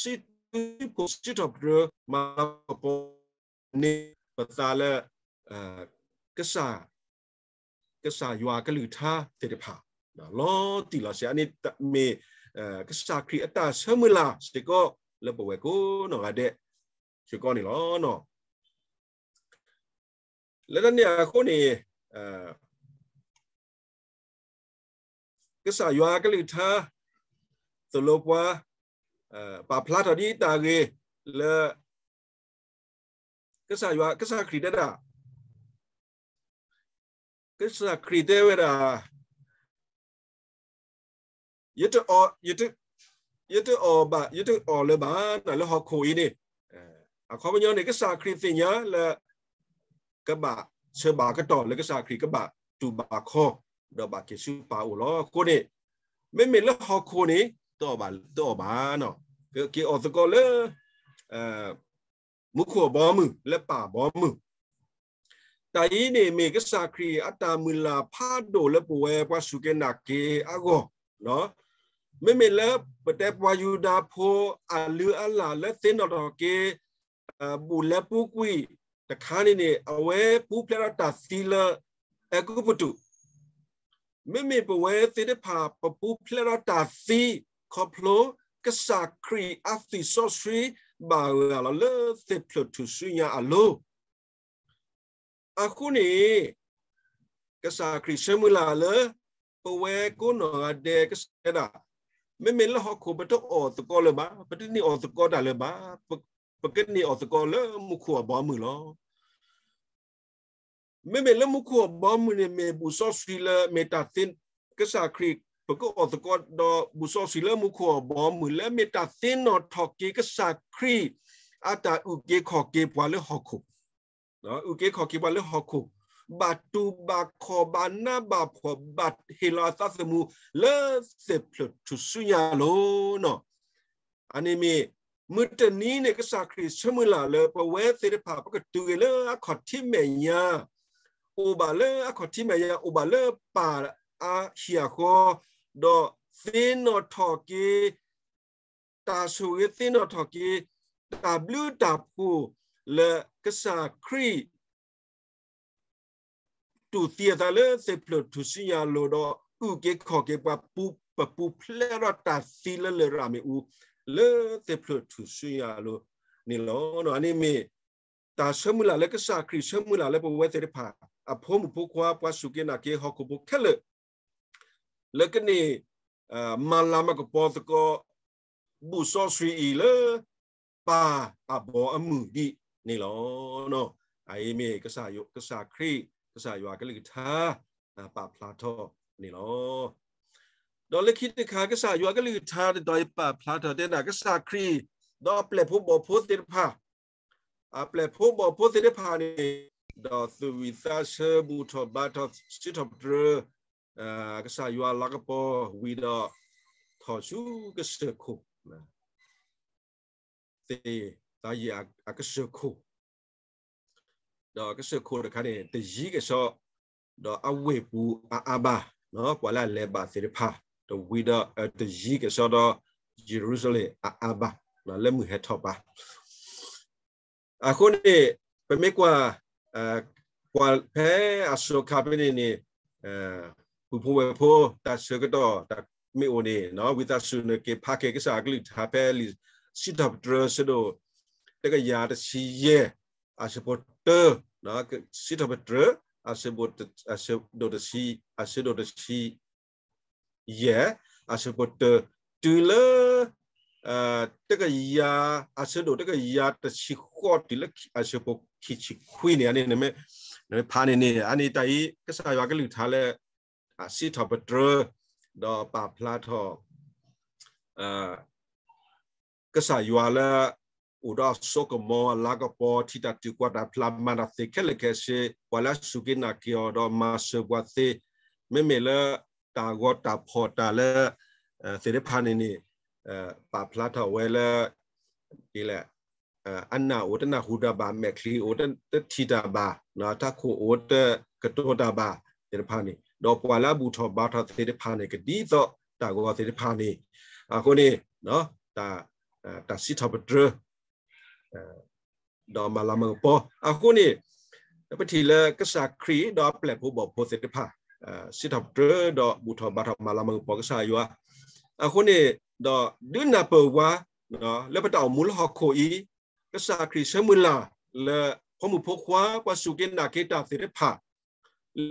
စံးထီၣ်ပတြၢၤ မၤလၤကပီၤန့ၢ်ပသးလၢ ကစၢ် ကစၢ်ယွၤကလုၢ်ကထါသ့ၣ်တဖၣ် လီၤတံၢ်လီၤဆဲး, အန့ၣ်မ့ၢ် ကစၢ်ခရံာ်အတၢ်ဆၢမုၢ်လၢ်စ့ၢ်ကီး လၢပဝဲကိးနီၢ်ဂၤဒဲးစ့ၢ်ကီးန့ၣ်လီၤ. လၢတၢ်န့ၣ်အဃိန့ၣ် ကစၢ်ယွၤကလုၢ်ကထါ သိၣ်လိပှၤ, ပာ်ဖျါထီၣ်ဒ်တၢ်ဂ့ၢ်လၢ ကစၢ်ယွၤ ကစၢ်ခရံာ်တဲဒၣ်, ကစၢ်ခရံာ်တဲဝဲဒၣ်, ယတအီၣ်, ယတအီၣ်ဘၣ်, ယတအီၣ်လၢၤဘၣ်, လၢဟီၣ်ခိၣ်အံၤန့ၣ်, အခီပညီန့ၣ် ကစၢ်ခရံာ်သ့ၣ်ညါလၢ ကဘၣ်ဆၢဘၣ်ကတီၢ်လၢကစၢ်ခရံာ်ကဘၣ်တူၢ်ဘၣ်ခီ ဒီးဘၣ်က့ၤဆူပၢ်အအိၣ်လီၤ. အဃိန့ၣ် မ့မ့ၢ်လၢဟီၣ်ခိၣ်န့ၣ် တအီၣ်ဘၣ်, တအီၣ်ဘၣ်, ကက့ၤအီၣ်သကိးလၢ မူခိၣ်အဘီအမုၢ် လၢပၢ်အဘီအမုၢ်. တၢ်အံၤန့ၣ်မ့ၢ်ကစၢ်ခရံာ်အတၢ်မုၢ်လၢ်ဖးဒိၣ်လၢပဝဲပှၤစူၢ်က့ၤနာ်က့ၤအဂီၢ်, မ့မ့ၢ်လၢပတဲပှၤယူဒၤဖိအလုၢ်အလၢ်လၢသ့ၣ်နီၣ်ထီၣ်က့ၤ ဘူၣ်လဲၤပူၤကွံာ်တခါန့ၣ်န့ၣ် အဝဲပူၤဖျဲးထီၣ်တၢ်သံလၢအဲၤကူပတူး, မ့မ့ၢ်ပဝဲသ့ၣ်တဖၣ် ပပူၤဖျဲးထီၣ်တၢ်သံ ခီဖျိကစၢ်ခရံာ်အသွံၣ်စီဆှံဘၣ်ဂၢၢ်လီၤလၢသ့ၣ်ဖျၢၣ်ထူၣ်စုညါအလိၤ. အဃိန့ၣ် ကစၢ်ခရံာ်ဆၢမုၢ်လၢ်လၢ ပဝဲကိးနီၢ်ဂၤဒဲးကစၢ်ဒၣ်, မ့မ့ၢ်လၢဟီၣ်ခိၣ်ပတအီၣ်သကိးလၢၤဘၣ်, ပတန့ၢ်အီၣ်သကိးတၢ်လၢၤဘၣ်, ပကန့ၢ်အီၣ်သကိးလၢမူခိၣ်အဘီအမုၢ်လီၤ. မ့မ့ၢ်လၢမူခိၣ်အဘီအမုၢ်န့ၣ် မ့ၢ်ဘူၣ်စီဆှံလၢမ့ၢ်တၢ်သ့, ကစၢ်ခရံာ် ပကအီၣ်သကိးဒီးဘူၣ်စီဆှံလၢမူခိၣ်အဘီအမုၢ် လၢမ့ၢ်တၢ်သ့ၣ်နီၣ်ထီၣ်က့ၤကစၢ်ခရံာ် အတၢ်အုၣ်က့ၤခီၣ်က့ၤပှၤလၢဟီၣ်ခိၣ်, အုၣ်က့ၤခီၣ်က့ၤပှၤလၢဟီၣ်ခိၣ်, ဘၣ်တူၢ်ဘၣ်ခီၣ်ဘၣ်နးဘၣ်ဖှီၣ် ဘၣ်ဟ့ၣ်လီၤအသးသမူလၢသ့ၣ်ဖျၢၣ်ထူၣ်စုညါအလိၤ. အန့ၣ်မ့ၢ် မုၢ်တနံၤန့ၣ် ကစၢ်ခရံာ်ဆၢမုၢ်လၢ်လၢ ပဝဲသ့ၣ်တဖၣ် ပကတုၤဂ့ၤလၢအခီၣ်ထံးမဲာ်ညါ, အိၣ်ဘၣ်လၢအခီၣ်ထံးမဲာ်ညါ, အိၣ်ဘၣ်လၢပၢ်အဟံၣ်အဃီ, ဒီးသ့ၣ်နီၣ်ထီၣ်က့ၤ တၢ်ဆိၣ်ဂ့ၤ, သ့ၣ်နီၣ်ထီၣ်က့ၤ တၢ်ဘျုးတၢ်ဖှိၣ်လၢကစၢ်ခရံာ် တူၢ်သံအသးလၢသ့ၣ်ဖျၢၣ်ထူၣ်စုညါအလိၤဒီး အုၣ်က့ၤခီၣ်က့ၤပှၤ, ပပူၤဖျဲးထီၣ်တၢ်သံလၢလရာ်မ့ၣ်အူ လၢသ့ၣ်ဖျၢၣ်ထူၣ်စုညါအလိၤန့ၣ်လီၤ. အန့ၣ်မ့ၢ် တၢ်ဆၢမုၢ်လၢ်လၢကစၢ်ခရံာ်ဆၢမုၢ်လၢ်လၢပဝဲသ့ၣ်တဖၣ် အဖိမုၣ်ဖိခွါ ပှၤစူၢ်က့ၤနာ်က့ၤဟီၣ်ခိၣ်ဖိခဲလၢာ် လၢကန့ၢ် မၤလၤမၤကပီၤသကိး ဘူၣ်စီဆှံအံၤလၢ ပၢ်အဘီအမုၢ်ဒ်န့ၣ်လီၤ. အအံၤမ့ၢ် ကစၢ်ခရံာ် ကစၢ်ယွၤကလုၢ်ကထါ ပာ်ဖျါထီၣ်န့ၣ်လီၤ. ဒီးလၢခံတခါ ကစၢ်ယွၤကလုၢ်ကထါတတီၤအံၤ ပာ်ဖျါထီၣ်တဲဒၣ် ကစၢ်ခရံာ် ဒီးအပျဲၢ်ဖိဘီၣ်ဖိသ့ၣ်တဖၣ်, အပျဲၢ်ဖိဘီၣ်ဖိသ့ၣ်တဖၣ်န့ၣ် ဒီးသူၣ်ဝံၣ်သးဆၢ ဘူၣ်ထီၣ်ဘါထီၣ် စံးထီၣ်ပတြၢၤ ကစၢ်ယွၤလၤကပီၤဝံၤဒီး ထီၣ်ဆူကစၢၢ်ခိၣ် သ့ၣ်သးယံာ်အကစၢၢ်ခိၣ်, ဒီးကစၢၢ်ခိၣ်တခါန့ၣ် တယံၤကစီဒီး အဝ့ၢ်ပူၤအါအါဘၣ်, ပှၤလၢအလဲၤဘၣ်သ့ၣ်တဖၣ် တဝံၤဒီး တယံၤကစီဒီး ယရူၤၡလ့ၣ်အါအါဘၣ် လၢမုၢ်ဟဲထီၣ်ဘါ အဃိန့ၣ် ပမ့ၢ်ကွၢ် ကွၢ်ဖဲအစိၤခါဖဲန့ၣ်န့ၣ် ပုၢ်ဖိဝဲၢ်ဖိ တၢ်ဆၢကတီၢ်တၢ်မ့ၢ်အိၣ်န့ၣ် ဝံသးစူၤနက့ၤဖးက့ၤကစၢ်အကလုၢ်ကထါဖဲလံာ်စံးထီၣ်ပတြၢၤ အဆၢဒိၣ်တကယၤတဆံယဲၢ် အဆၢဖိတၢ, စံးထီၣ်ပတြၢၤ အဆၢဒိၣ်တဆံ, အဆၢဒိၣ်တဆံ ယဲၢ် အဆၢဖိတၢ တုၤလၢ တကယၤ အဆၢဒိၣ်တကယၤတဆံဃိးတုၤလၢအဆၢဖိခံဆံခွံန့ၣ် အန့ၣ်နမ့ၢ်ဖးန့ၣ်န့ၣ် အန့ၣ်တၢ်အံၤ ကစၢ်ယွၤကလုၢ်ကထါလၢ အစံးထီၣ်ပတြၢၤ ဒီးပာ်ဖျါထီၣ် ကစၢ်ယွၤလၢ အိၣ်ဒီးအစိကမီၤအလၤကပီၤ ထံၣ်တၢ်တုၤကွၢ်တၢ်ဖျါ မၤတၢ်သ့ခဲလၢာ်ခဲဆ့ ပှၤလၢအစူၢ်က့ၤနာ်က့ၤအီၤဒီးမၤစၢၤပှၤသ့, မ့မ့ၢ်လၢတၢ်ဂီၤတၢ်ဖီၣ်တၢ်လၢ သ့ၣ်တဖၣ်န့ၣ်န့ၣ် ပာ်ဖျါထီၣ်ဝဲလၢ ဒ်လဲၣ် အနၢ်အိၣ်တနၢ်ဟူတၢ်ဘၣ်, မဲာ်ချံအိၣ်တထံၣ်တၢ်ဘၣ်, တၢ်ခိၣ်အိၣ်တကတိၤတၢ်ဘၣ်သ့ၣ်တဖၣ်န့ၣ်, ဒီးပှၤလၢအဘူၣ်ထီၣ်ဘါထီၣ်သ့ၣ်တဖၣ်န့ၣ် ကဒ်သိးတၢ်ဂီၤသ့ၣ်တဖၣ်န့ၣ်, အဃိန့ၣ် တၢ်စံးထီၣ်ပတြၢၤ ဒီးမၤလၤမၤကပီၤ. အဃိန့ၣ် ပထံၣ်လၢကစၢ်ခရံာ်ဒီးအပျဲၢ်ဖိဘီၣ်ဖိသ့ၣ်တဖၣ် စံးထီၣ်ပတြၢၤဒီးဘူၣ်ထီၣ်ဘါထီၣ်မၤလၤမၤကပီၤကစၢ်ယွၤ, အဃိန့ၣ် ဒီးဒုးနၢ်ပၢၢ်ဝဲ လၢပတၢ်အိၣ်မူလၢဟီၣ်ခိၣ်အံၤ ကစၢ်ခရံာ်ဆၢမုၢ်လၢ်လၢ ဖိမုၣ်ဖိခွါ ပှၤစူၢ်က့ၤနာ်က့ၤတၢ်သ့ၣ်တဖၣ်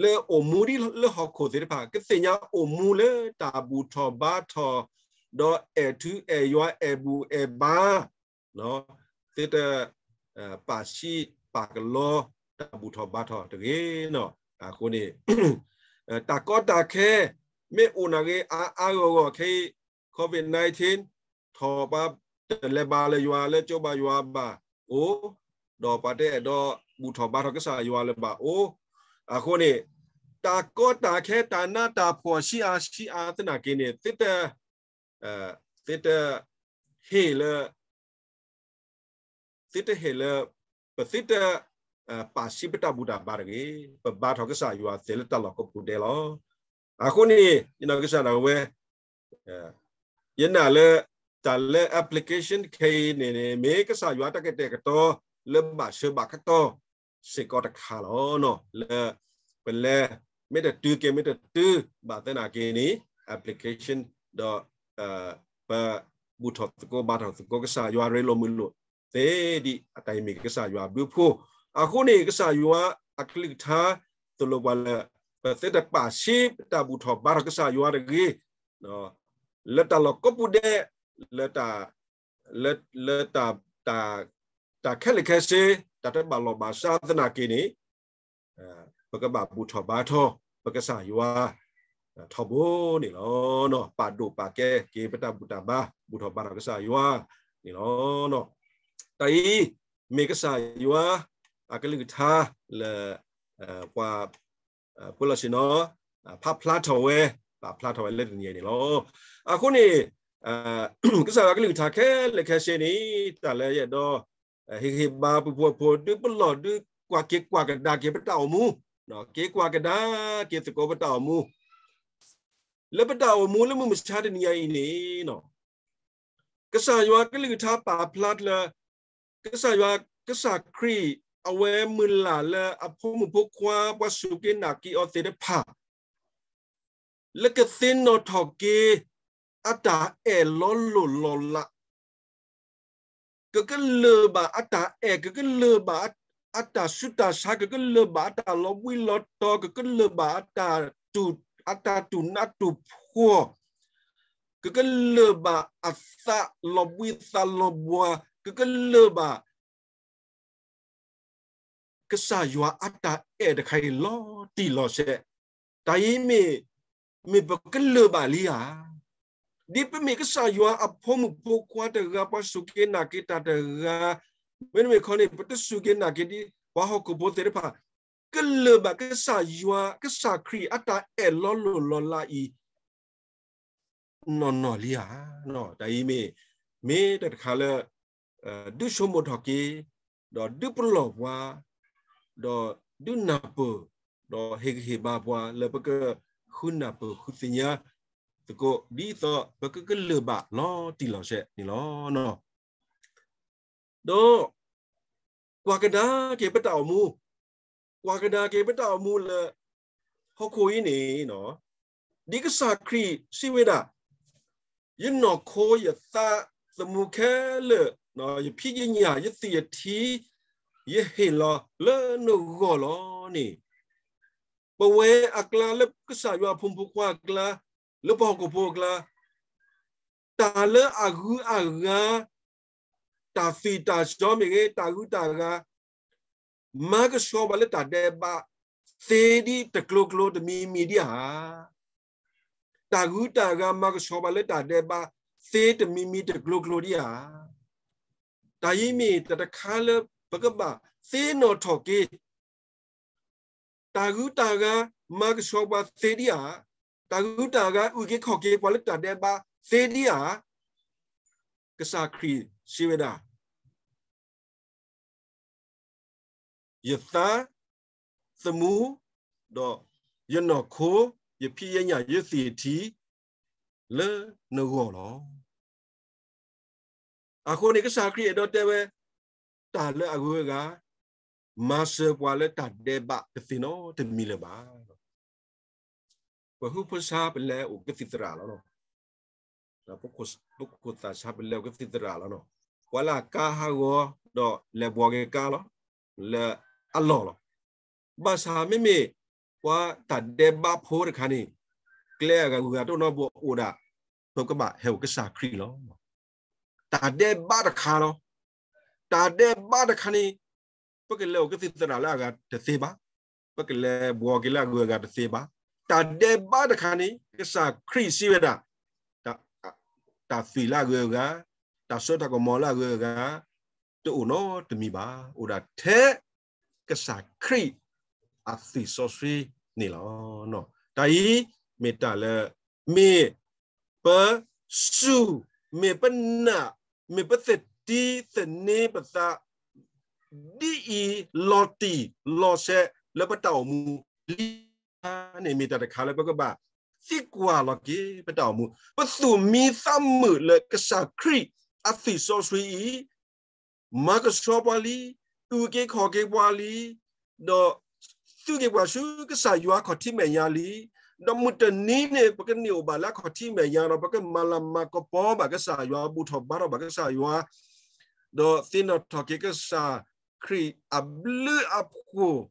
လၢအိၣ်မူဒ်လၢဟီၣ်ခိၣ်သ့ၣ်တဖၣ် ကသ့ၣ်ညါအိၣ်မူလၢတၢ်ဘူၣ်ထီၣ်ဘါထီၣ် ဒီးအဲၣ်ထူအဲၣ်ယွၤ အဲၣ်ဘူၣ်အဲၣ်ဘါ သုတ ပာ်ဆံးပာ်ကလီတၢ်ဘူၣ်ထီၣ်ဘါထီၣ်တဂ့ၤ. အဃိန့ၣ် တၢ်ကီတၢ်ခဲ မ့ၢ်အိၣ်နာ်ဂ့ၤ အါအါဂီၢ်ဂီၢ်ခဲအံၤ COVID nineteen ထီၣ်ဘၣ် တလဲၤဘၣ်လၢယွၤလၢကၠိဘၣ်ယွၤဘၣ်အိၣ်, ဒီးပှၤတအဲၣ်ဒိးဘူၣ်ထီၣ်ဘါထီၣ်ကစၢ်ယွၤလၢၤဘၣ်အိၣ်. အဃိန့ၣ် တၢ်ကီတၢ်ခဲ တၢ်နးတၢ်ဖှီၣ်ဆံးအါဆံးအါသနာ်က့န့ၣ် သုတ သုတဟ့ၣ်လၢ သုတဟ့ၣ်လၢ ပသုတ ပာ်ဆံးပတၢ်ဘူၣ်တၢ်ဘါတဂ့ၤ. ပဘါထီၣ်ကစၢ်ယွၤသ့လၢတၢ်လီၢ်ကိးပူၤဒဲးလီၤ. အဃိန့ၣ် ယနီၢ်ကစၢ်ဒၣ်ဝဲ ယနာ်လၢ တၢ်လၢ application ခဲအံၤန့ၣ်န့ၣ် မ့ၢ်ကစၢ်ယွၤတၢ်ကတဲာ်ကတီၤလၢဘၣ်ဆၢဘၣ်ကတီၢ်စ့ၢ်ကီးတခါလီၤ. လၢ ပလဲၤ မ့ၢ်တတုၤက့ၤ မ့ၢ်တတုၤဘၣ်သနာ်က့န့ၣ် application ဒီး ပ ဘူၣ်ထီၣ်သကိးဘါထီၣ်သကိးကစၢ်ယွၤ ရ့လိာ်မုာ်လိာ်သ့ဒံး အတၢ်အံၤမ့ၢ်ကစၢ်ယွၤဘျုးဖှိၣ်. အဃိန့ၣ် ကစၢ်ယွၤအကလုၢ်ကထါ သိၣ်လိပှၤလၢ ပသုတပာ်ဆံးပတၢ်ဘူၣ်ထီၣ်ဘါထီၣ်ကစၢ်ယွၤတဂ့ၤ လၢတၢ်လီၢ်ကိးပူၤဒဲး လၢ လၢ လၢ တၢ်ခဲလၢာ်ခဲဆ့ တၢ်တဘၣ်လီၢ်ဘၣ်စးသနာ်က့န့ၣ် ပကဘၣ်ဘူၣ်ထီၣ်ဘါထီၣ် ပကစၢ်ယွၤ ထီဘိန့ၣ်လီၤ. ပာ်ဒိၣ်ပာ်ကဲက့ၤပတၢ်ဘူၣ်တၢ်ဘါ ဘူၣ်ထီၣ်ဘါထီၣ်ကစၢ်ယွၤန့ၣ်လီၤ. တၢ်အံၤ မ့ၢ်ကစၢ်ယွၤ အကလုၢ်ကထါလၢ ပှၤ ဖိလီၤဆ့ၣ်နီၤ ဖးဖျါထီၣ်ဝဲ ပာ်ဖျါထီၣ်ဝဲလၢတနံၤအံၤန့ၣ်လီၤ. အဃိန့ၣ် ကစၢ်ယွၤကလုၢ်ကထါခဲလၢာ်ခဲဆ့န့ၣ် တၢ်လၢယအဲၣ်ဒိး ဟ့ၣ်ဂံၢ်ဟ့ၣ်ဘါ ပုၢ်ဖိဖိ ဒုးပလီၢ်ဒုးကွၢ်က့ၤကွၢ်ကဒါက့ၤပတၢ်အိၣ်မူ, က့ၤကွၢ်ကဒါက့ၤသကိးပတၢ်အိၣ်မူ လၢပတၢ်အိၣ်မူလၢမုၢ်မဆါတနံၤအံၤန့ၣ် ကစၢ်ယွၤကလုၢ်ကထါပာ်ဖျါလၢ ကစၢ်ယွၤ ကစၢ်ခရံာ် အဝဲမုၢ်လၢ်လၢအဖိမုၣ်ဖိခွါ ပှၤစူၢ်က့ၤနာ်က့ၤအီၤသ့ၣ်တဖၣ် လၢကသ့ၣ်နီၣ်ထီၣ်က့ၤ အတၢ်အဲၣ်လီၤလိၢ်လီၤလး ကကလၢၢ်ဘၣ်အတၢ်အဲၣ်, ကကလၢၢ်ဘၣ်အတၢ်ဆူးတၢ်ဆါ, ကကလၢၢ်ဘၣ်အတၢ်လီၤဘှံးလီၤတီၤ, ကကလၢၢ်ဘၣ်အတၢ်တူၢ်, အတၢ်တူၢ်နးတူၢ်ဖှီၣ်, ကကလၢၢ်ဘၣ်အသးလီၤဘှံးသးလီၤဘှါ, ကကလၢၢ်ဘၣ် ကစၢ်ယွၤအတၢ်အဲၣ်တခါအံၤလီၤတံၢ်လီၤဆဲး, တၢ်အံၤမ့ၢ်, မ့ၢ်ပကလၢၢ်ဘၣ်လံဧါ. ဒ်ပမ့ၢ်ကစၢ်ယွၤအဖိမုၣ်ဖိခွါတဂၤ, ပှၤစူၢ်က့ၤနာ်က့ၤတၢ်တဂၤ, မ့တမ့ၢ်ခီန့ၣ် ပတစူၢ်က့ၤနာ်က့ၤဒ်ပှၤဟီၣ်ခိၣ်ဖိသ့ၣ်တဖၣ်, ကလၢၢ်ဘၣ်ကစၢ်ယွၤ, ကစၢ်ခရံာ်အတၢ်အဲၣ်လီၤလိၢ်လီၤလးအံၤ နီၢ်နီၢ်လံဧါ. တၢ်အံၤမ့ၢ်, မ့ၢ်တၢ်တခါလၢ ဒုးဆိကမိၣ်ထီၣ်က့ၤ, ဒီးဒုးပလီၢ်ပှၤ, ဒီးဒုးနၢ်ပၢၢ်, ဒီးဟ့ၣ်ဂံၢ်ဟ့ၣ်ဘါပှၤလၢပကဃုနၢ်ပၢၢ်ဃုသ့ၣ်ညါသကိး ဒ်သိးပကကလၢၢ်ဘၣ်လီၤတံၢ်လီၤဆဲးန့ၣ်လီၤ. ဒီး ကွၢ်ကဒါက့ၤပတၢ်အိၣ်မူ, ကွၢ်ကဒါက့ၤပတၢ်အိၣ်မူလၢ ဟီၣ်ခိၣ်အံၤန့ၣ်, ဒ်ကစၢ်ခရံာ်စံးဝဲဒၣ်, ယနီၢ်ခိယသးသမူခဲလၢာ်, ယဖံးယညၣ်ယသွံၣ်ယထံ, ယဟ့ၣ်လီၤလၢနဂီၢ်လီၤန့ၣ်, ပဝဲအကျါလၢကစၢ်ယွၤအဖိမုၣ်ဖိခွါအကျါ, လၢပှၤဟီၣ်ခိၣ်ဖိအကျါ, တၢ်လၢအဂုၤအဂၤ, တၢ်သွံၣ်တၢ်စီမ့ၢ်ဂ့ၤ, တၢ်ဂုၤတၢ်ဂၤ, မၤကဆှီပှၤလၢတၢ်ဒဲးဘး သ့ဒ်တကျိၤကျိၤတမံၤမံၤဒံးဧါ. တၢ်ဂုၤတၢ်ဂၤမၤကဆှီပှၤလၢတၢ်ဒဲးဘး သ့တမံၤမံၤတကျိၤကျိၤဒံးဧါ. တၢ်အံၤမ့ၢ်တၢ်တခါလၢပကဘၣ်သ့ၣ်နီၣ်ထီၣ်က့ၤ တၢ်ဂုၤတၢ်ဂၤ မၤကဆှီပှၤသ့ဒံးဧါ, တၢ်ဂုၤတၢ်ဂၤ အုၣ်က့ၤခီၣ်က့ၤပှၤလၢတၢ်ဒဲးဘးသ့ဒံးဧါ. ကစၢ်ခရံာ်စံးဝဲဒၣ်, ယသးသမူ, ဒီးယနီၢ်ခိ, ယဖံးယညၣ်ယသွံၣ်ယထံ လၢနဂီၢ်လီၤ. အဃိန့ၣ် ကစၢ်ခရံာ်အဲၣ်ဒိးတဲဝဲ, တၢ်လၢအဂုၤအဂၤ မၤစၢၤပှၤလၢတၢ်ဒဲးဘးတသ့ၣ်နီတမံၤလၢၤဘၣ်. ပဟုဖိဆါပလဲအိၣ်ကသံၣ်သရၣ်လီၤ. ပခိၣ်သးဆါပလဲအိၣ်ကသံၣ်သရၣ်လီၤ. ပှၤလၢအကါဟးဂီၤဒီးလဲၤဘှီက့ၤကါလီၤ, လၢအလီၢ်လီၤ. ဘၣ်ဆၣ်မ့မ့ၢ် ပှၤတၢ်ဒဲးဘးဖိတခါန့ၣ် ကျဲအဂၤဂုၤဂၤတအိၣ်နီတဘိ အိၣ်ဒၣ် ပကဘၣ်ဟဲအိၣ်ကစၢ်ခရံာ်လီၤ. တၢ်ဒဲးဘးတခါလီၤ. တၢ်ဒဲးဘးတခါန့ၣ် ပကလဲၤအိၣ်ကသံၣ်သရၣ်လၢအဂၤတသ့ဘၣ်, ပကလဲၤဘှီက့ၤလၢအဂုၤအဂၤတသ့ဘၣ်. တၢ်ဒဲးဘးတခါန့ၣ် ကစၢ်ခရံာ်စံးဝဲဒၣ်, တၢ်သွံၣ်လၢအဂုၤအဂၤ, တၢ်စိတၢ်ကမီၤလၢအဂုၤအဂၤ, တအိၣ်နီတမံၤဘၣ်, အိၣ်ဒၣ်ထဲ ကစၢ်ခရံာ်အသွံၣ်စီဆှံန့ၣ်လီၤ. တၢ်အံၤ မ့ၢ်တၢ်လၢ မ့ၢ်ပစူၢ်, မ့ၢ်ပနာ်, မ့ၢ်ပသထံသန့ပသး ဒ်အံၤ လီၤတံၢ်လီၤဆဲးလၢပတၢ်အိၣ်မူလံန့ၣ် မ့ၢ်တၢ်တခါလၢပကဘၣ်သံကွၢ်လီၤက့ၤပတၢ်အိၣ်မူ, ပသူၣ်မံသးမုာ်လၢကစၢ်ခရံာ်အသွံၣ်စီဆှံအံၤ မၤကဆှီပှၤလံ, အုၣ်က့ၤခီၣ်က့ၤပှၤလံ, ဒီးသူက့ၤပှၤဆူကစၢ်ယွၤခီၣ်ထံးမဲာ်ညါလံ, ဒီးမုၢ်တနံၤန့ၣ် ပကန့ၢ်အိၣ်ဘၣ်လၢအခီၣ်ထံးမဲာ်ညါဒီး ပကမၤလၤမၤကပီၤဘၣ်ကစၢ်ယွၤ ဘူၣ်ထီၣ်ဘါထီၣ်ဘၣ်ကစၢ်ယွၤ, ဒီးသ့ၣ်နီၣ်ထီၣ်က့ၤကစၢ်ခရံာ်အဘျုးအဖှိၣ်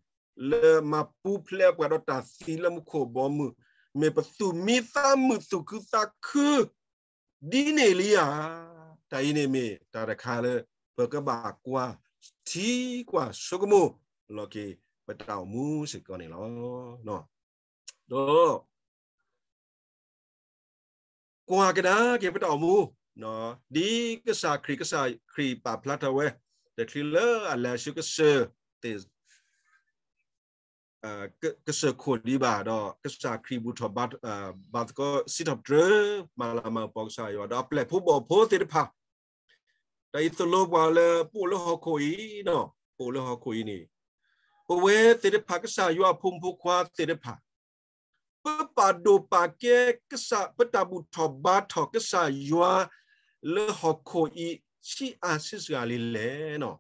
လၢမၤပူၤဖျဲးပှၤဒီးတၢ်သံလၢမူခိၣ်ဘီမုၢ်, မ့ၢ်ပသူၣ်မံသးမုာ်သူၣ်ခုသးခု ဒ်န့ၣ်လံဧါ. တၢ်အံၤန့ၣ်မ့ၢ်တၢ်တခါလၢ ပကဘၣ်ကွၢ်ထံကွၢ်ဆိကမိၣ်လီၤက့ၤ ပတၢ်အိၣ်မူစ့ၢ်ကီးန့ၣ်လီၤ. ဒီး ကွၢ်ကဒါက့ၤပတၢ်အိၣ်မူ, ဒ်ကစၢ်ခရံာ်, ကစၢ်ခရံာ်ပာ်ဖျါထီၣ်ဝဲ တချုးလၢအလဲၤဆူကစၢၢ်သ့ၣ် ကစၢၢ်ခိၣ်ဒံးဘၣ်ဒီး ကစၢ်ခရံာ်ဘူၣ်ထီၣ်ဘါသကိး စံးထီၣ်ပတြၢၤ မၤလၤမၤကပီၤကစၢ်ယွၤ ဒီးအပျဲၢ်ဖိဘီၣ်ဖိသ့ၣ်တဖၣ်, တၢ်အံၤသိၣ်လိပှၤလၢပအိၣ်လၢဟီၣ်ခိၣ်အံၤ, ပအိၣ်လၢဟီၣ်ခိၣ်အံၤန့ၣ်, ပဝဲသ့ၣ်တဖၣ် ကစၢ်ယွၤအဖိမုၣ်ဖိခွါသ့ၣ်တဖၣ် ပပာ်ဒိၣ်ပာ်ကဲကစၢ်, ပတၢ်ဘူၣ်ထီၣ်ဘါထီၣ်ကစၢ်ယွၤလၢဟီၣ်ခိၣ်အံၤ ဆံးအါဆံးစှၤလံလဲၣ်န့ၣ်.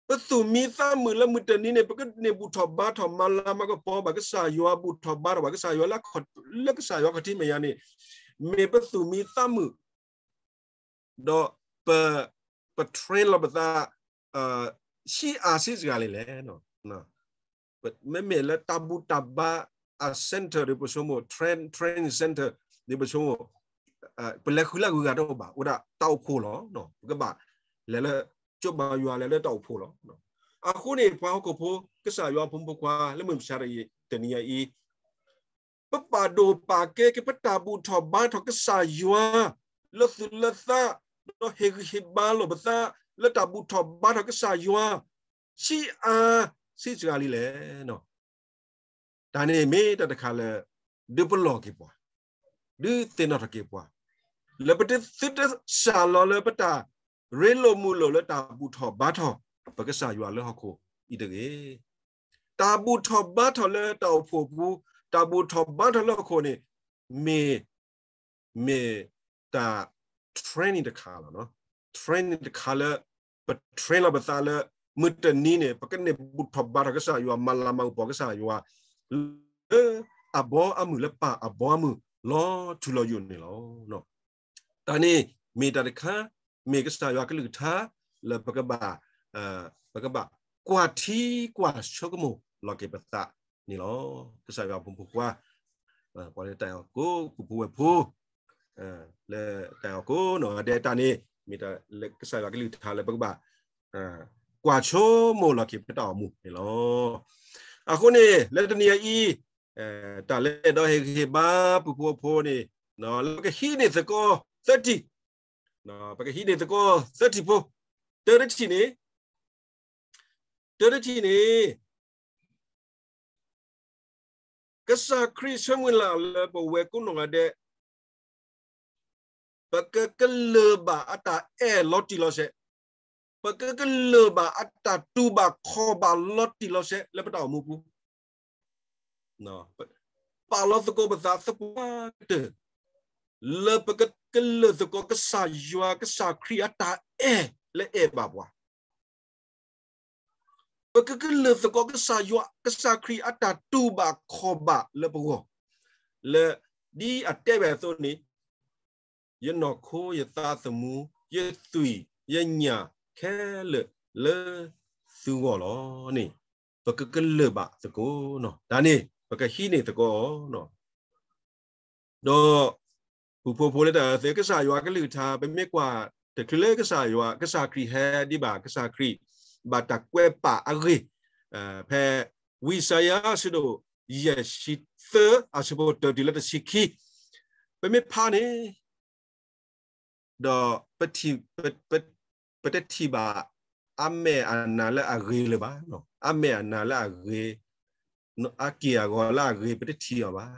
ပသူၣ်မံသးမုာ်လၢမုၢ်တနံၤန့ၣ် ပကန့ၢ်ဘူၣ်ထီၣ်ဘါထီၣ် မၤလၤမၤကပီၤဘၣ်ကစၢ်ယွၤ ဘူၣ်ထီၣ်ဘါထီၣ်ဘၣ်ကစၢ်ယွၤ လၢကစၢ်ယွၤခီၣ်ထံးမဲာ်ညါန့ၣ်, မ့ၢ်ပသူၣ်မံသးမုာ် ဒီးပ, ပ train လီၤပသး ဆံးအါဆံးစှၤလံလဲၣ်. မ့မ့ၢ်လၢတၢ်ဘူၣ်တၢ်ဘါအ center ဒ်ပဆိကမိၣ်, train, training center ဒ်ပဆိကမိၣ်, ပလဲၤဃုလၢအဂုၤအဂၤတအိၣ်ဘၣ်, အိၣ်ဒၣ်တၢ်အိၣ်ဖှိၣ်လီၤ. ပကဘၣ်လဲၤလၢ ကၠိဘါယွၤလဲၤလၢတၢ်အိၣ်ဖှိၣ်လီၤ. အဃိန့ၣ် ပှၤဟီၣ်ခိၣ်ဖိ ကစၢ်ယွၤဖိမုၣ်ဖိခွါ လၢမုၢ်မဆါတနံၤညါအံၤ, ပပာ်ဒိၣ်ပာ်ကဲက့ၤ ပတၢ်ဘူၣ်ထီၣ်ဘါထီၣ်ကစၢ်ယွၤ လၢသူၣ်လၢသး, ဒီးဟ့ၣ်ဂံၢ်ဟ့ၣ်ဘါလိာ်ပသး လၢတၢ်ဘူၣ်ထီၣ်ဘါထီၣ်ကစၢ်ယွၤ ဆံးအါဆံးစှၤလံလဲၣ်. တၢ်န့ၣ်မ့ၢ်တၢ်တခါလၢ ဒုးပလီၢ်က့ၤပှၤ, ဒုးသ့ၣ်နီၣ်ထီၣ်က့ၤပှၤ, လၢပတသုတစၢ်လီၤလၢပတၢ်ရ့လိာ်မုာ်လိာ်လၢတၢ်ဘူၣ်ထီၣ်ဘါထီၣ် ပကစၢ်ယွၤလၢဟီၣ်ခိၣ်အံၤတဂ့ၤ. တၢ်ဘူၣ်ထီၣ်ဘါထီၣ်လၢတၢ်အိၣ်ဖှိၣ်ပူၤ, တၢ်ဘူၣ်ထီၣ်ဘါထီၣ်လၢဟီၣ်ခိၣ်န့ၣ် မ့ၢ် မ့ၢ်တၢ် training တခါလီၤ. training တခါလၢ ပ train လီၤပသးလၢ မုၢ်တနံၤန့ၣ် ပကန့ၢ်ဘူၣ်ထီၣ်ဘါထီၣ်ကစၢ်ယွၤ မၤလၤမၤကပီၤကစၢ်ယွၤ လၢအဘီအမုၢ် လၢပၢ်အဘီအမုၢ် လီၤထူလီၤယိာ်န့ၣ်လီၤ. တၢ်န့ၣ် မ့ၢ်တၢ်တခါ, မ့ၢ်ကစၢ်ယွၤကလုၢ်ကထါ လၢပကဘၣ်, ပကဘၣ်ကွၢ်ထံကွၢ်ဆိကမိၣ်လီၤက့ၤပသးန့ၣ်လီၤ. ကစၢ်ယွၤဖိမုၣ်ဖိခွါ, ပှၤလၢတၢ်အဲၣ်ဟီၣ်ခိၣ် ပုၢ်ဖိဝဲၢ်ဖိ, လၢတၢ်အဲၣ်ဟီၣ်ခိၣ်နီၢ်ဂၤဒဲး တၢ်န့ၣ် မ့ၢ်တၢ်လၢကစၢ်ယွၤကလုၢ်ကထါလၢပကဘၣ် ကွၢ်ဆိကမိၣ်လီၤက့ၤပတၢ်အိၣ်မူန့ၣ်လီၤ. အဃိန့ၣ် လၢတနံၤအံၤ တၢ်လၢအဲၣ်ဒိးဟ့ၣ်ဂံၢ်ဟ့ၣ်ဘါပုၢ်ဖိဝဲၢ်ဖိန့ၣ် လၢပကဟံးန့ၢ်သကိးသၢထံၣ်, ပကဟံးန့ၢ်သကိးသၢထံၣ်ဖိ, တၢတထံၣ်န့ၣ်, တၢတထံၣ်န့ၣ် ကစၢ်ခရံာ်ဆၢမုၢ်လၢ်လၢပဝဲကိးနီၢ်ဂၤဒဲး ပကကလၢၢ်ဘၣ်အတၢ်အဲၣ်လီၤတံၢ်လီၤဆဲး, ပကကလၢၢ်ဘၣ်အတၢ်တူၢ်ဘၣ်ခီၣ်ဘၣ်လီၤတံၢ်လီၤဆဲးလၢပတၢ်အိၣ်မူပူၤ, ပာ်လီၤသကိးပသးသပှၢ်ကတၢၢ် လၢပကကလၢၢ်သကိးကစၢ်ယွၤ ကစၢ်ခရံာ်အတၢ်အဲၣ်လၢအဲၣ်ဘၣ်ပှၤ ပကကလၢၢ်သကိးကစၢ်ယွၤ ကစၢ်ခရံာ်အတၢ်တူၢ်ဘၣ်ခီၣ်ဘၣ်လၢပဂီၢ်, လၢဒ်အတဲဝဲအသိးန့ၣ်, ယနီၢ်ခိယသးသမူ, ယသွံၣ်, ယညၣ်ခဲလၢာ်လၢသုဂီၢ်လီၤန့ၣ်, ပကကလၢၢ်ဘၣ်သကိး, တၢ်န့ၣ် ပကဟံးန့ၢ်သကိး ဒီး ပူဖိဖိလၢတၢ်အၢသ့ ကစၢ်ယွၤကလုၢ်ကထါ ပမ့ၢ်ကွၢ်တချုးလၢကစၢ်ယွၤ ကစၢ်ခရံာ်ဟဲဒံးဘၣ် ကစၢ်ခရံာ် ဘၣ်တၢ်ကွဲးပာ်အဂ့ၢ် ဖဲဝံယၡါယၤ အဆၢဒိၣ်ယဲၢ်ဆံသၢ အဆၢဖိတၢတုၤလၢတဆံခံ ပမ့ၢ်ဖးန့ၣ် ဒီး ပတထံၣ်ဘၣ် အမဲာ်အနါလၢအဂ့ၤလၢၤဘၣ်, အမဲာ်အနါလၢအဂ့ၤ, အက့ၢ်အဂီၤလၢအဂ့ၤ ပတထံၣ်အီၤဘၣ်.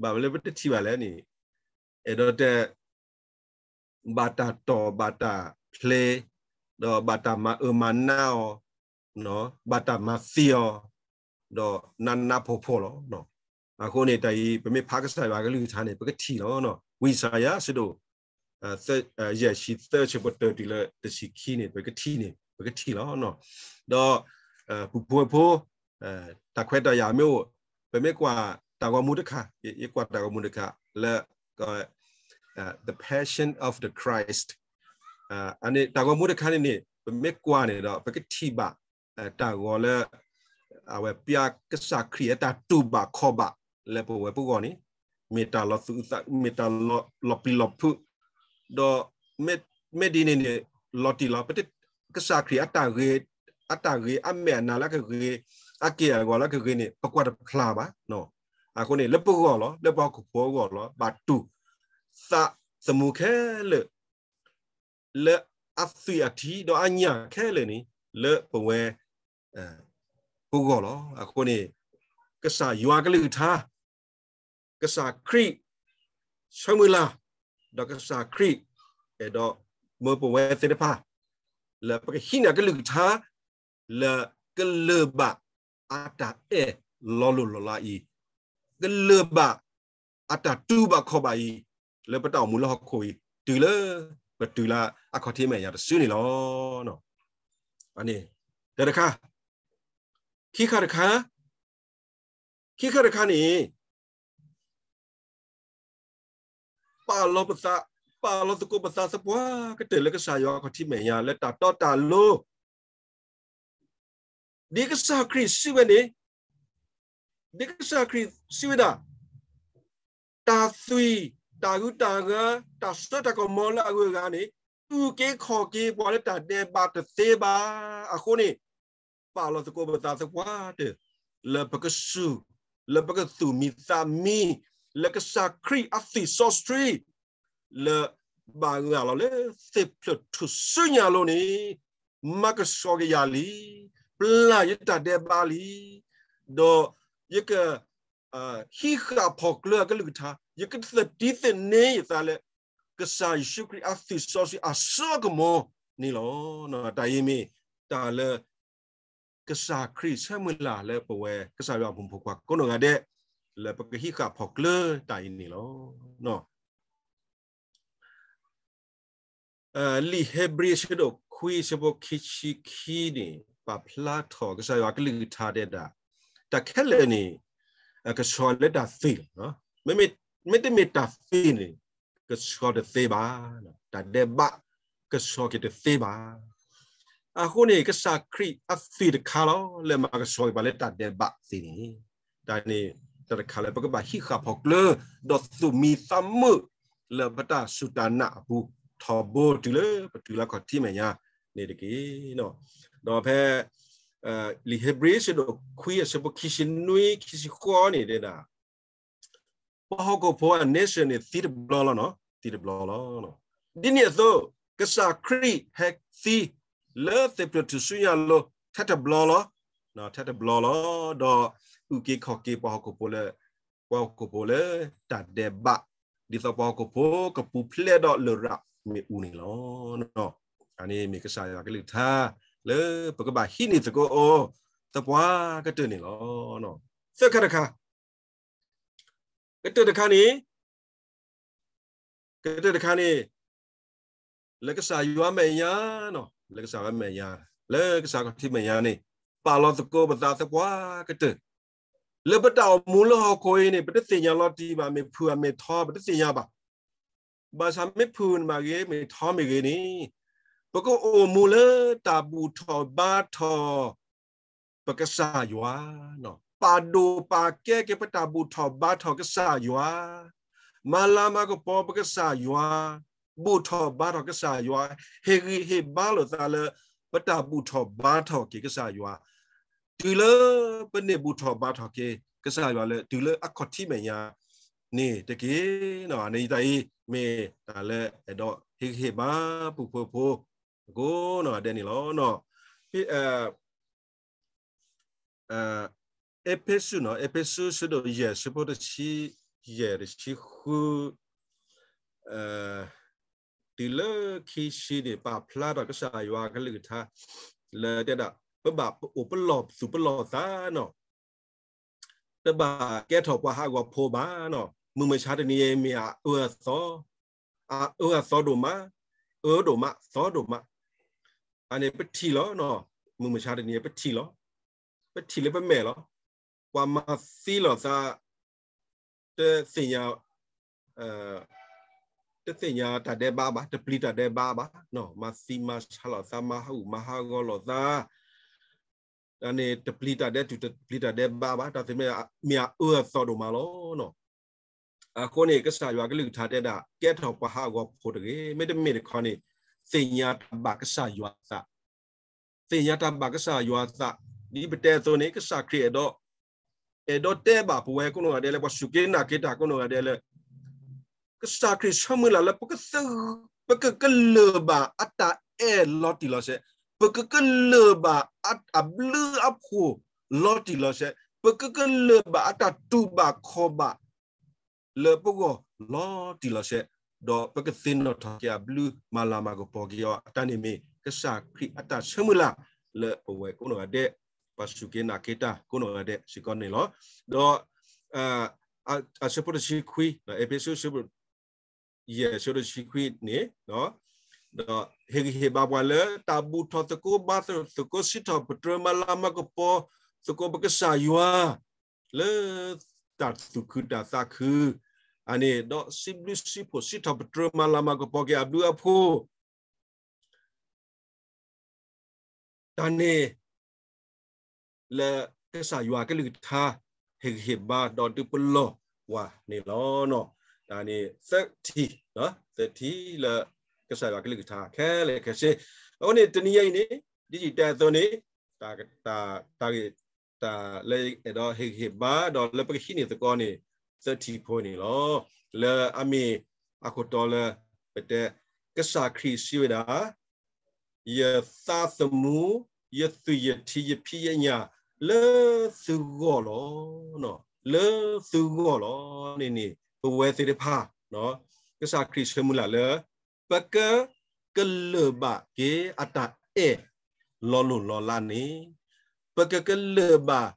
ဘၣ်မနုၤလၢပတထံၣ်ဘၣ်လဲၣ်န့ၣ်, အဲၣ်ဒိးတဲ ဘၣ်တၢ်တီၢ်ဘၣ်တၢ်ဖျဲး, ဒီးဘၣ်တၢ်မၤအၢမၤနးအီၤ, ဘၣ်တၢ်မၤသံအီၤ, ဒီးနးနးဖှီၣ်ဖှီၣ်လီၤ. အဃိန့ၣ် တၢ်အံၤ ပမ့ၢ်ဖးကစၢ်ယွၤကလုၢ်ကထါန့ၣ် ပကထံၣ်လီၤ. ဝံယၡါယၤ အဆၢဒိၣ် ယဲၢ်ဆံသၢ အဆၢဖိတၢတုၤလၢတဆံခံန့ၣ် ပကထံၣ်န့ၣ် ပကထံၣ်လီၤ. ဒီး ပူဖိဖိ တၢ်ခွဲးတၢ်ယာ်မ့ၢ်အိၣ်, ပမ့ၢ်ကွၢ်တၢ်ဂီၤမူတခါ, ယကွၢ်တၢ်ဂီၤမူတခါလၢ The Passion of the Christ န့ၣ် တၢ်ဂီၤမူတခါန့ၣ်န့ၣ် ပမ့ၢ်ကွၢ်န့ၣ်ဒီး ပကထံၣ်ဘၣ် တၢ်ဂီၤလၢ အဝဲပျၢ်ကစၢ်ခရံာ်အတၢ်တူၢ်ဘၣ်ခီၣ်ဘၣ်လၢပဝဲပဂီၢ်န့ၣ် မ့ၢ်တၢ်လီၤသူၣ်အုးသးအုး မ့ၢ်တၢ်လီၤပျံၤလီၤဖုး, ဒီး မ့ၢ်ဒ်န့ၣ်န့ၣ် လီၤတံၢ်လီၤ, ကစၢ်ခရံာ်အတၢ်ဂ့ၤ, အတၢ်ဂ့ၤ အမဲာ်အနါလၢကဂ့ၤ, အက့ၢ်အဂီၤလၢကဂ့ၤန့ၣ် ပကွၢ်တဖျါဘၣ်. အဃိန့ၣ် လၢပဂီၢ်လီၤ, လၢပှၤဟီၣ်ခိၣ်ဖိအဂီၢ်လီၤ, ဘၣ်တူၢ်သးသမူခဲလၢာ် လၢအသွံၣ်အထံဒီးအညၣ်ခဲလၢာ်န့ၣ် လၢပဝဲ ပဂီၢ်လီၤ. အဃိန့ၣ် ကစၢ်ယွၤကလုၢ်ကထါ, ကစၢ်ခရံာ် ဆၢမုၢ်လၢ်, ဒီးကစၢ်ခရံာ် အဲၣ်ဒိးမၢပဝဲသ့ၣ်တဖၣ် လၢပကဟံးန့ၢ်ကလုၢ်ကထါ လၢကလၢၢ်ဘၣ်အတၢ်အဲၣ်လီၤလိၢ်လီၤလးအံၤ, ကလၢၢ်ဘၣ်အတၢ်တူၢ်ဘၣ်ခီၣ်ဘၣ်အံၤ လၢပတၢ်အိၣ်မူလၢဟီၣ်ခိၣ်အံၤ တုၤလၢပတုၤလၢအခီၣ်ထံးမဲာ်ညါတစုန့ၣ်လီၤ. တၢ်တခါ, ခံခါတခါ, ခံခါတခါန့ၣ် ပာ်လီၤပသး, ပာ်လီၤသကိးပသးသပှၢ်ကတၢၢ်လၢကစၢ်ယွၤအခီၣ်ထံးမဲာ်ညါလၢတၢ်တီတၢ်လိၤ, ဒ်ကစၢ်ခရံာ်စံးဝဲန့ၣ်, ဒ်ကစၢ်ခရံာ်စံးဝဲဒၣ်, တၢ်သွံၣ်, တၢ်ဂုၤတၢ်ဂၤ, တၢ်စိတၢ်ကမီၤလၢအဂုၤအဂၤန့ၣ် အုၣ်က့ၤခီၣ်က့ၤပှၤလၢတၢ်ဒဲးဘးတသ့ဘၣ်. အဃိန့ၣ် ပာ်လီၤသကိးပသးသပှၢ်တၢၢ် လၢပကစူၢ်, လၢပကသူၣ်မံသးမံ, လၢကစၢ်ခရံာ်အသွံၣ်စီဆှံ လၢဘၣ်ဂၢ်လီၤလၢသ့ၣ်ဖျၢၣ်ထူၣ်စုညါအလိၤန့ၣ် မၤကဆှီက့ၤယၤလံ, ပျၢ်ယတၢ်ဒဲးဘးလံ, ဒီးယက ဟံးဃာ်ဖီၣ်ကျၢၤအကလုၢ်ကထါ, ယကသတံၤသန့ၤယသးလၢ ကစၢ်ယ့ၣ်ၡူးခရံာ်အသွံၣ်စီဆှံအစိအကမီၤန့ၣ်လီၤ. တၢ်အံၤမ့ၢ်တၢ်လၢ ကစၢ်ခရံာ်ဆၢမုၢ်လၢ်လၢပဝဲကစၢ်ယွၤအဖိမုၣ်ဖိခွါကိးနီၢ်ဂၤဒဲး လၢပကဟံးဃာ်ဖီၣ်ကျၢၤတၢ်အံၤန့ၣ်လီၤ. လံာ်ဧ့ၤဘြံၤ အဆၢဒိၣ်ခွံ အဆၢဖိခံဆံခံန့ၣ် ပာ်ဖျါထီၣ်ကစၢ်ယွၤအကလုၢ်ကထါတဲဒၣ်, တၢ်ခဲလၢာ်န့ၣ် ကဆှီလၢတၢ်သွံၣ်လီၤ. မ့တမ့ၢ်တၢ်သွံၣ်န့ၣ် ကဆှီတသ့ဘၣ်, တၢ်ဒဲးဘး ကဆှီက့ၤတသ့ဘၣ်. အဃိန့ၣ် ကစၢ်ခရံာ်အသွံၣ်တခါလီၤ လၢမၤကဆှီက့ၤပှၤလၢတၢ်ဒဲးဘးသ့န့ၣ်, တၢ်န့ၣ် တၢ်တခါလၢပကဘၣ်ဟံးဃာ်ဖီၣ်ကျၢၤ ဒီးသူၣ်မံသးမုာ် လၢပတၢ်စူၢ်တၢ်နာ်အပူၤ ထီဘိတုၤလၢပတုၤလၢခီၣ်ထံးမဲာ်ညါန့ၣ်တက့ၢ်. ဒီးဖဲ လံာ်ဧ့ၤဘြံၤ အဆၢဒိၣ်ခွံ အဆၢဖိခံဆံနွံ ခံဆံဃိးန့ၣ်တဲဒၣ် ပှၤဟီၣ်ခိၣ်ဖိအ nature န့ၣ် သံတဘျီလီၤ, သံတဘျီလီၤ. ဒ်န့ၣ်အသိး ကစၢ်ခရံာ်ဟဲသံ လၢသ့ၣ်ဖျၢၣ်ထူၣ်စုညါအလိၤ ထဲတဘျီလီၤ, ထဲတဘျီလီၤ. ဒီးအုၣ်က့ၤခီၣ်က့ၤပှၤဟီၣ်ခိၣ်ဖိလၢ ပှၤဟီၣ်ခိၣ်ဖိလၢတၢ်ဒဲးဘး ဒ်သိးပှၤဟီၣ်ခိၣ်ဖိကပူၤဖျဲးဒီးလရာ်မ့ၣ်အူန့ၣ်လီၤ. အန့ၣ်မ့ၢ်ကစၢ်ယွၤကလုၢ်ကထါ လၢပကဘၣ်ဟံးန့ၢ်သကိးအီၤ သပှၢ်ကတၢၢ်န့ၣ်လီၤ. သၢခါတခါ, ကတၢၢ်တခါန့ၣ်, ကတၢၢ်တခါန့ၣ် လၢကစၢ်ယွၤမဲာ်ညါ, လၢကစၢ်ယွၤမဲာ်ညါ, လၢကစၢ်ခီၣ်ထံးမဲာ်ညါန့ၣ် ပာ်လီၤသကိးပသးသပှၢ်ကတၢၢ် လၢပတၢ်အိၣ်မူလၢဟီၣ်ခိၣ်အံၤန့ၣ် ပတသ့ၣ်ညါလီၤတံၢ်ဘၣ် မ့ၢ်ဖုၣ်ဧါမ့ၢ်ထီ ပတသ့ၣ်ညါဘၣ်. ဘၣ်ဆၣ်မ့ၢ်ဖုၣ်မ့ၢ်ဂ့ၤ မ့ၢ်ထီမ့ၢ်ဂ့ၤန့ၣ် ပကအိၣ်မူလၢတၢ်ဘူၣ်ထီၣ်ဘါထီၣ် ပကစၢ်ယွၤ, ပာ်ဒိၣ်ပာ်ကဲက့ၤပတၢ်ဘူၣ်ထီၣ်ဘါထီၣ်ကစၢ်ယွၤ, မၤလၤမၤကပီၤပကစၢ်ယွၤ, ဘူၣ်ထီၣ်ဘါထီၣ်ကစၢ်ယွၤ, ဟ့ၣ်ဂံၢ်ဟ့ၣ်ဘါလိာ်သးလၢ ပတၢ်ဘူၣ်ထီၣ်ဘါထီၣ်က့ၤကစၢ်ယွၤ, တုၤလၢပန့ၢ်ဘူၣ်ထီၣ်ဘါထီၣ်က့ၤကစၢ်ယွၤလၢ တုၤလၢအခီၣ်ထံးမဲာ်ညါန့ၣ်တက့ၢ်. န့ၣ်တၢ်အံၤ မ့ၢ်တၢ်လၢအဲၣ်ဒိးဟ့ၣ်ဂံၢ်ဟ့ၣ်ဘါ ပူဖိဖိအဃိန့ၣ်ဒဲးန့ၣ်လီၤ. ဖဲ အ့းဖ့းစူး, အ့းဖ့းစူး အဆၢဒိၣ်ယဲၢ် အဆၢဖိတဆံယဲၢ် တဆံဃု တုၤလၢခံဆံန့ၣ် ပာ်ဖျါထီၣ်ကစၢ်ယွၤအကလုၢ်ကထါ လၢတဲဒၣ် ပဘၣ်ပအိၣ်ပလီၢ်ပသူၣ်ပလီၢ်သးန့ၣ် တဘၣ်ကဲထီၣ်ပှၤဟးဂီၤဖိဘၣ်န့ၣ်, မုၢ်မဆါတနံၤအံၤမ့ၢ်အအၢအသီ, အအၢအသီဒိၣ်မး, အၢဒိၣ်မး သီဒိၣ်မး, အန့ၣ်ပထံၣ်လီၤ. မုၢ်မဆါတနံၤအံၤပထံၣ်လီၤ. ပထံၣ်လၢပမဲာ်လီၤ. ပှၤမၤသံလိာ်သး တသ့ၣ်ညါ တသ့ၣ်ညါတၢ်ဒဲးဘးဘၣ်, တပျံၤတၢ်ဒဲးဘးဘၣ်, မၤသံမၤဆါလိာ်သး, မၤဟးဂူာ်မၤဟးဂီၤလိာ်သး, တၢ်န့ၣ်တပျံၤတၢ်ဒဲး, တပျံၤတၢ်ဒဲးဘးဘၣ်, တၢ်သ့ၣ်မ့ၢ်မ့ၢ်အအၢအသီဒိၣ်မးလီၤ. အဃိန့ၣ် ကစၢ်ယွၤကလုၢ်ကထါတဲဒၣ် ကဲထီၣ်ပှၤဟးဂီၤဖိတဂ့ၤ. မ့တမ့ၢ်တခီန့ၣ် သ့ၣ်ညါတၢ်ဘၣ်ကစၢ်ယွၤသး, သ့ၣ်ညါတၢ်ဘၣ်ကစၢ်ယွၤသး, ဒ်ပတဲအသိးန့ၣ် ကစၢ်ခရံာ်အဲၣ်ဒိး အဲၣ်ဒိးတဲဘၣ်ပဝဲကိးနီၢ်ဂၤဒဲးလၢ ပှၤစူၢ်က့ၤနာ်က့ၤတၢ်ကိးနီၢ်ဂၤဒဲးလၢ ကစၢ်ခရံာ်ဆၢမုၢ်လၢ်လၢ ပကကလၢၢ်ဘၣ်အတၢ်အဲၣ်လီၤတံၢ်လီၤဆဲး, ပကကလၢၢ်ဘၣ်အဘျုးအဖှိၣ်လီၤတံၢ်လီၤဆဲး, ပကကလၢၢ်ဘၣ်အတၢ်တူၢ်ဘၣ်ခီၣ်ဘၣ် လၢပဂီၢ်လီၤတံၢ်လီၤဆဲး, ဒီးပကသ့ၣ်နီၣ်ထီၣ်က့ၤအဘျုး မၤလၤမၤကပီၤက့ၤအီၤ, တၢ်န့ၣ်မ့ၢ်ကစၢ်ခရံာ်အတၢ်ဆၢမုၢ်လၢ်လၢပဝဲကိးနီၢ်ဂၤဒဲး, ပှၤစူၢ်က့ၤနာ်က့ၤတၢ်ကိးနီၢ်ဂၤဒဲးစ့ၢ်ကီးန့ၣ်လီၤ. ဒီး အဆၢဖိတဆံခွံ, အ့းဖ့းစူး ယဲၢ် အဆၢဖိတဆံခွံန့ၣ်, ဒီးဟ့ၣ်ဂံၢ်ဟ့ၣ်ဘါပှၤလၢ တၢ်ဘူၣ်ထီၣ်သကိးဘါထီၣ်သကိး စံးထီၣ်ပတြၢၤ မၤလၤမၤကပီၤသကိးပကစၢ်ယွၤ လၢတၢ်သူၣ်ခုသးခု, အန့ၣ်ဒီးစံးဘျုးစံးဖှိၣ် စံးထီၣ်ပတြၢၤ မၤလၤမၤကပီၤက့ၤအဘျုးအဖှိၣ် တၢ်န့ၣ် လၢကစၢ်ယွၤကလုၢ်ကထါ ဟ့ၣ်ဂံၢ်ဟ့ၣ်ဘါဒီးဒုးပလီၢ်ပှၤန့ၣ်လီၤ. တၢ်န့ၣ်သၢထံၣ်, သၢထံၣ်လၢကစၢ်ယွၤကလုၢ်ကထါခဲလၢာ်ခဲဆ့. အဃိန့ၣ် တနံၤညါအံၤန့ၣ် ဒ်ယတဲအသိးန့ၣ် တၢ်ဂ့ၢ် တၢ်လၢအဲၣ်ဒိးဟ့ၣ်ဂံၢ်ဟ့ၣ်ဘါ ဒီးလၢပကဟံးန့ၢ်သကိးန့ၣ် သၢထံၣ်ဖိန့ၣ်လီၤ. လၢအမ့ၢ်အခိၣ်တီလၢ ပတဲ ကစၢ်ခရံာ်စံးဝဲဒၣ် ယသးသမူ, ယသွံၣ်ယထံ ယဖံးယညၣ် လၢသုဂီၢ်လီၤ. လၢသုဂီၢ်လီၤန့ၣ်န့ၣ် ပဝဲသ့ၣ်တဖၣ် ကစၢ်ခရံာ်ဆၢမုၢ်လၢ်လၢ ပကကလၢၢ်ဘၣ်က့ၤအတၢ်အဲၣ်လီၤလိၢ်လီၤလးန့ၣ်, ပကကလၢၢ်ဘၣ်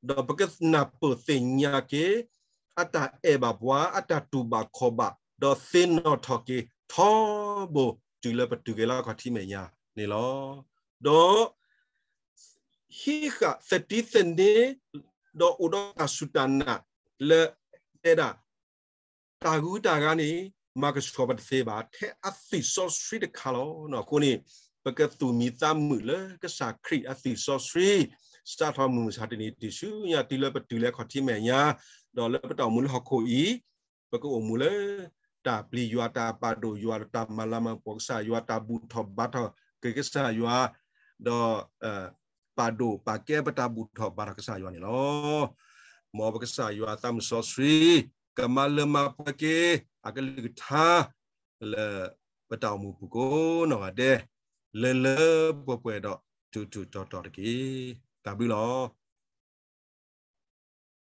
ဒီးပကနၢ်ပၢၢ်သ့ၣ်ညါက့ၤ အတၢ်အဲၣ်ဘၣ်ပှၤ အတၢ်တူၢ်ဘၣ်ခီၣ်ဘၣ် ဒီးသ့ၣ်နီၣ်ထီၣ်က့ၤထီဘိ တုၤလၢပတုၤက့ၤလၢအခီၣ်ထံးမဲာ်ညါန့ၣ်လီၤ. ဒီး ဟံးဃာ်သဒံးသန့ ဒီးအိၣ်ဒီးတၢ်စူၢ်တၢ်နာ်လၢ တဲဒၣ် တၢ်ဂုၤတၢ်ဂၤန့ၣ် မၤကဆှီပတသ့ဘၣ် ထဲအသွံၣ်စီဆှံတခါလီၤ. အဃိန့ၣ် ပကသူၣ်မံသးမုာ်လၢကစၢ်ခရံာ်အသွံၣ်စီဆှံ စးထီၣ်မုၢ်မဆါတနံၤတုၤဆူညါ တုၤလၢပတုၤလၢအခီၣ်ထံးမဲာ်ညါ, ဒီးလၢပတၢ်အိၣ်မူလၢဟီၣ်ခိၣ်အံၤ ပကအိၣ်မူလၢ တၢ်ပျံၤယွၤ တၢ်ပာ်ဒိၣ်ယွၤ တၢ်မၤလၤမၤကပီၤကစၢ်ယွၤ တၢ်ဘူၣ်ထီၣ်ဘါထီၣ်က့ၤကစၢ်ယွၤ, ဒီး ပာ်ဒိၣ်ပာ်ကဲပတၢ်ဘူၣ်ထီၣ်ဘါထီၣ်ကစၢ်ယွၤန့ၣ်လီၤ. မ်ပကစၢ်ယွၤသးမုၢ်စီဆှံ ကမၤလၢမၤပှဲၤက့ၤ အကလုၢ်ကထါ လၢပတၢ်အိၣ်မူပူၤကိးနီၢ်ဂၤဒဲး လၢလၢပှဲၤပှဲၤဒီး ထူးထူးတီၤတီၤတက့ၢ်. တၢ်ဘျုးလီၤ.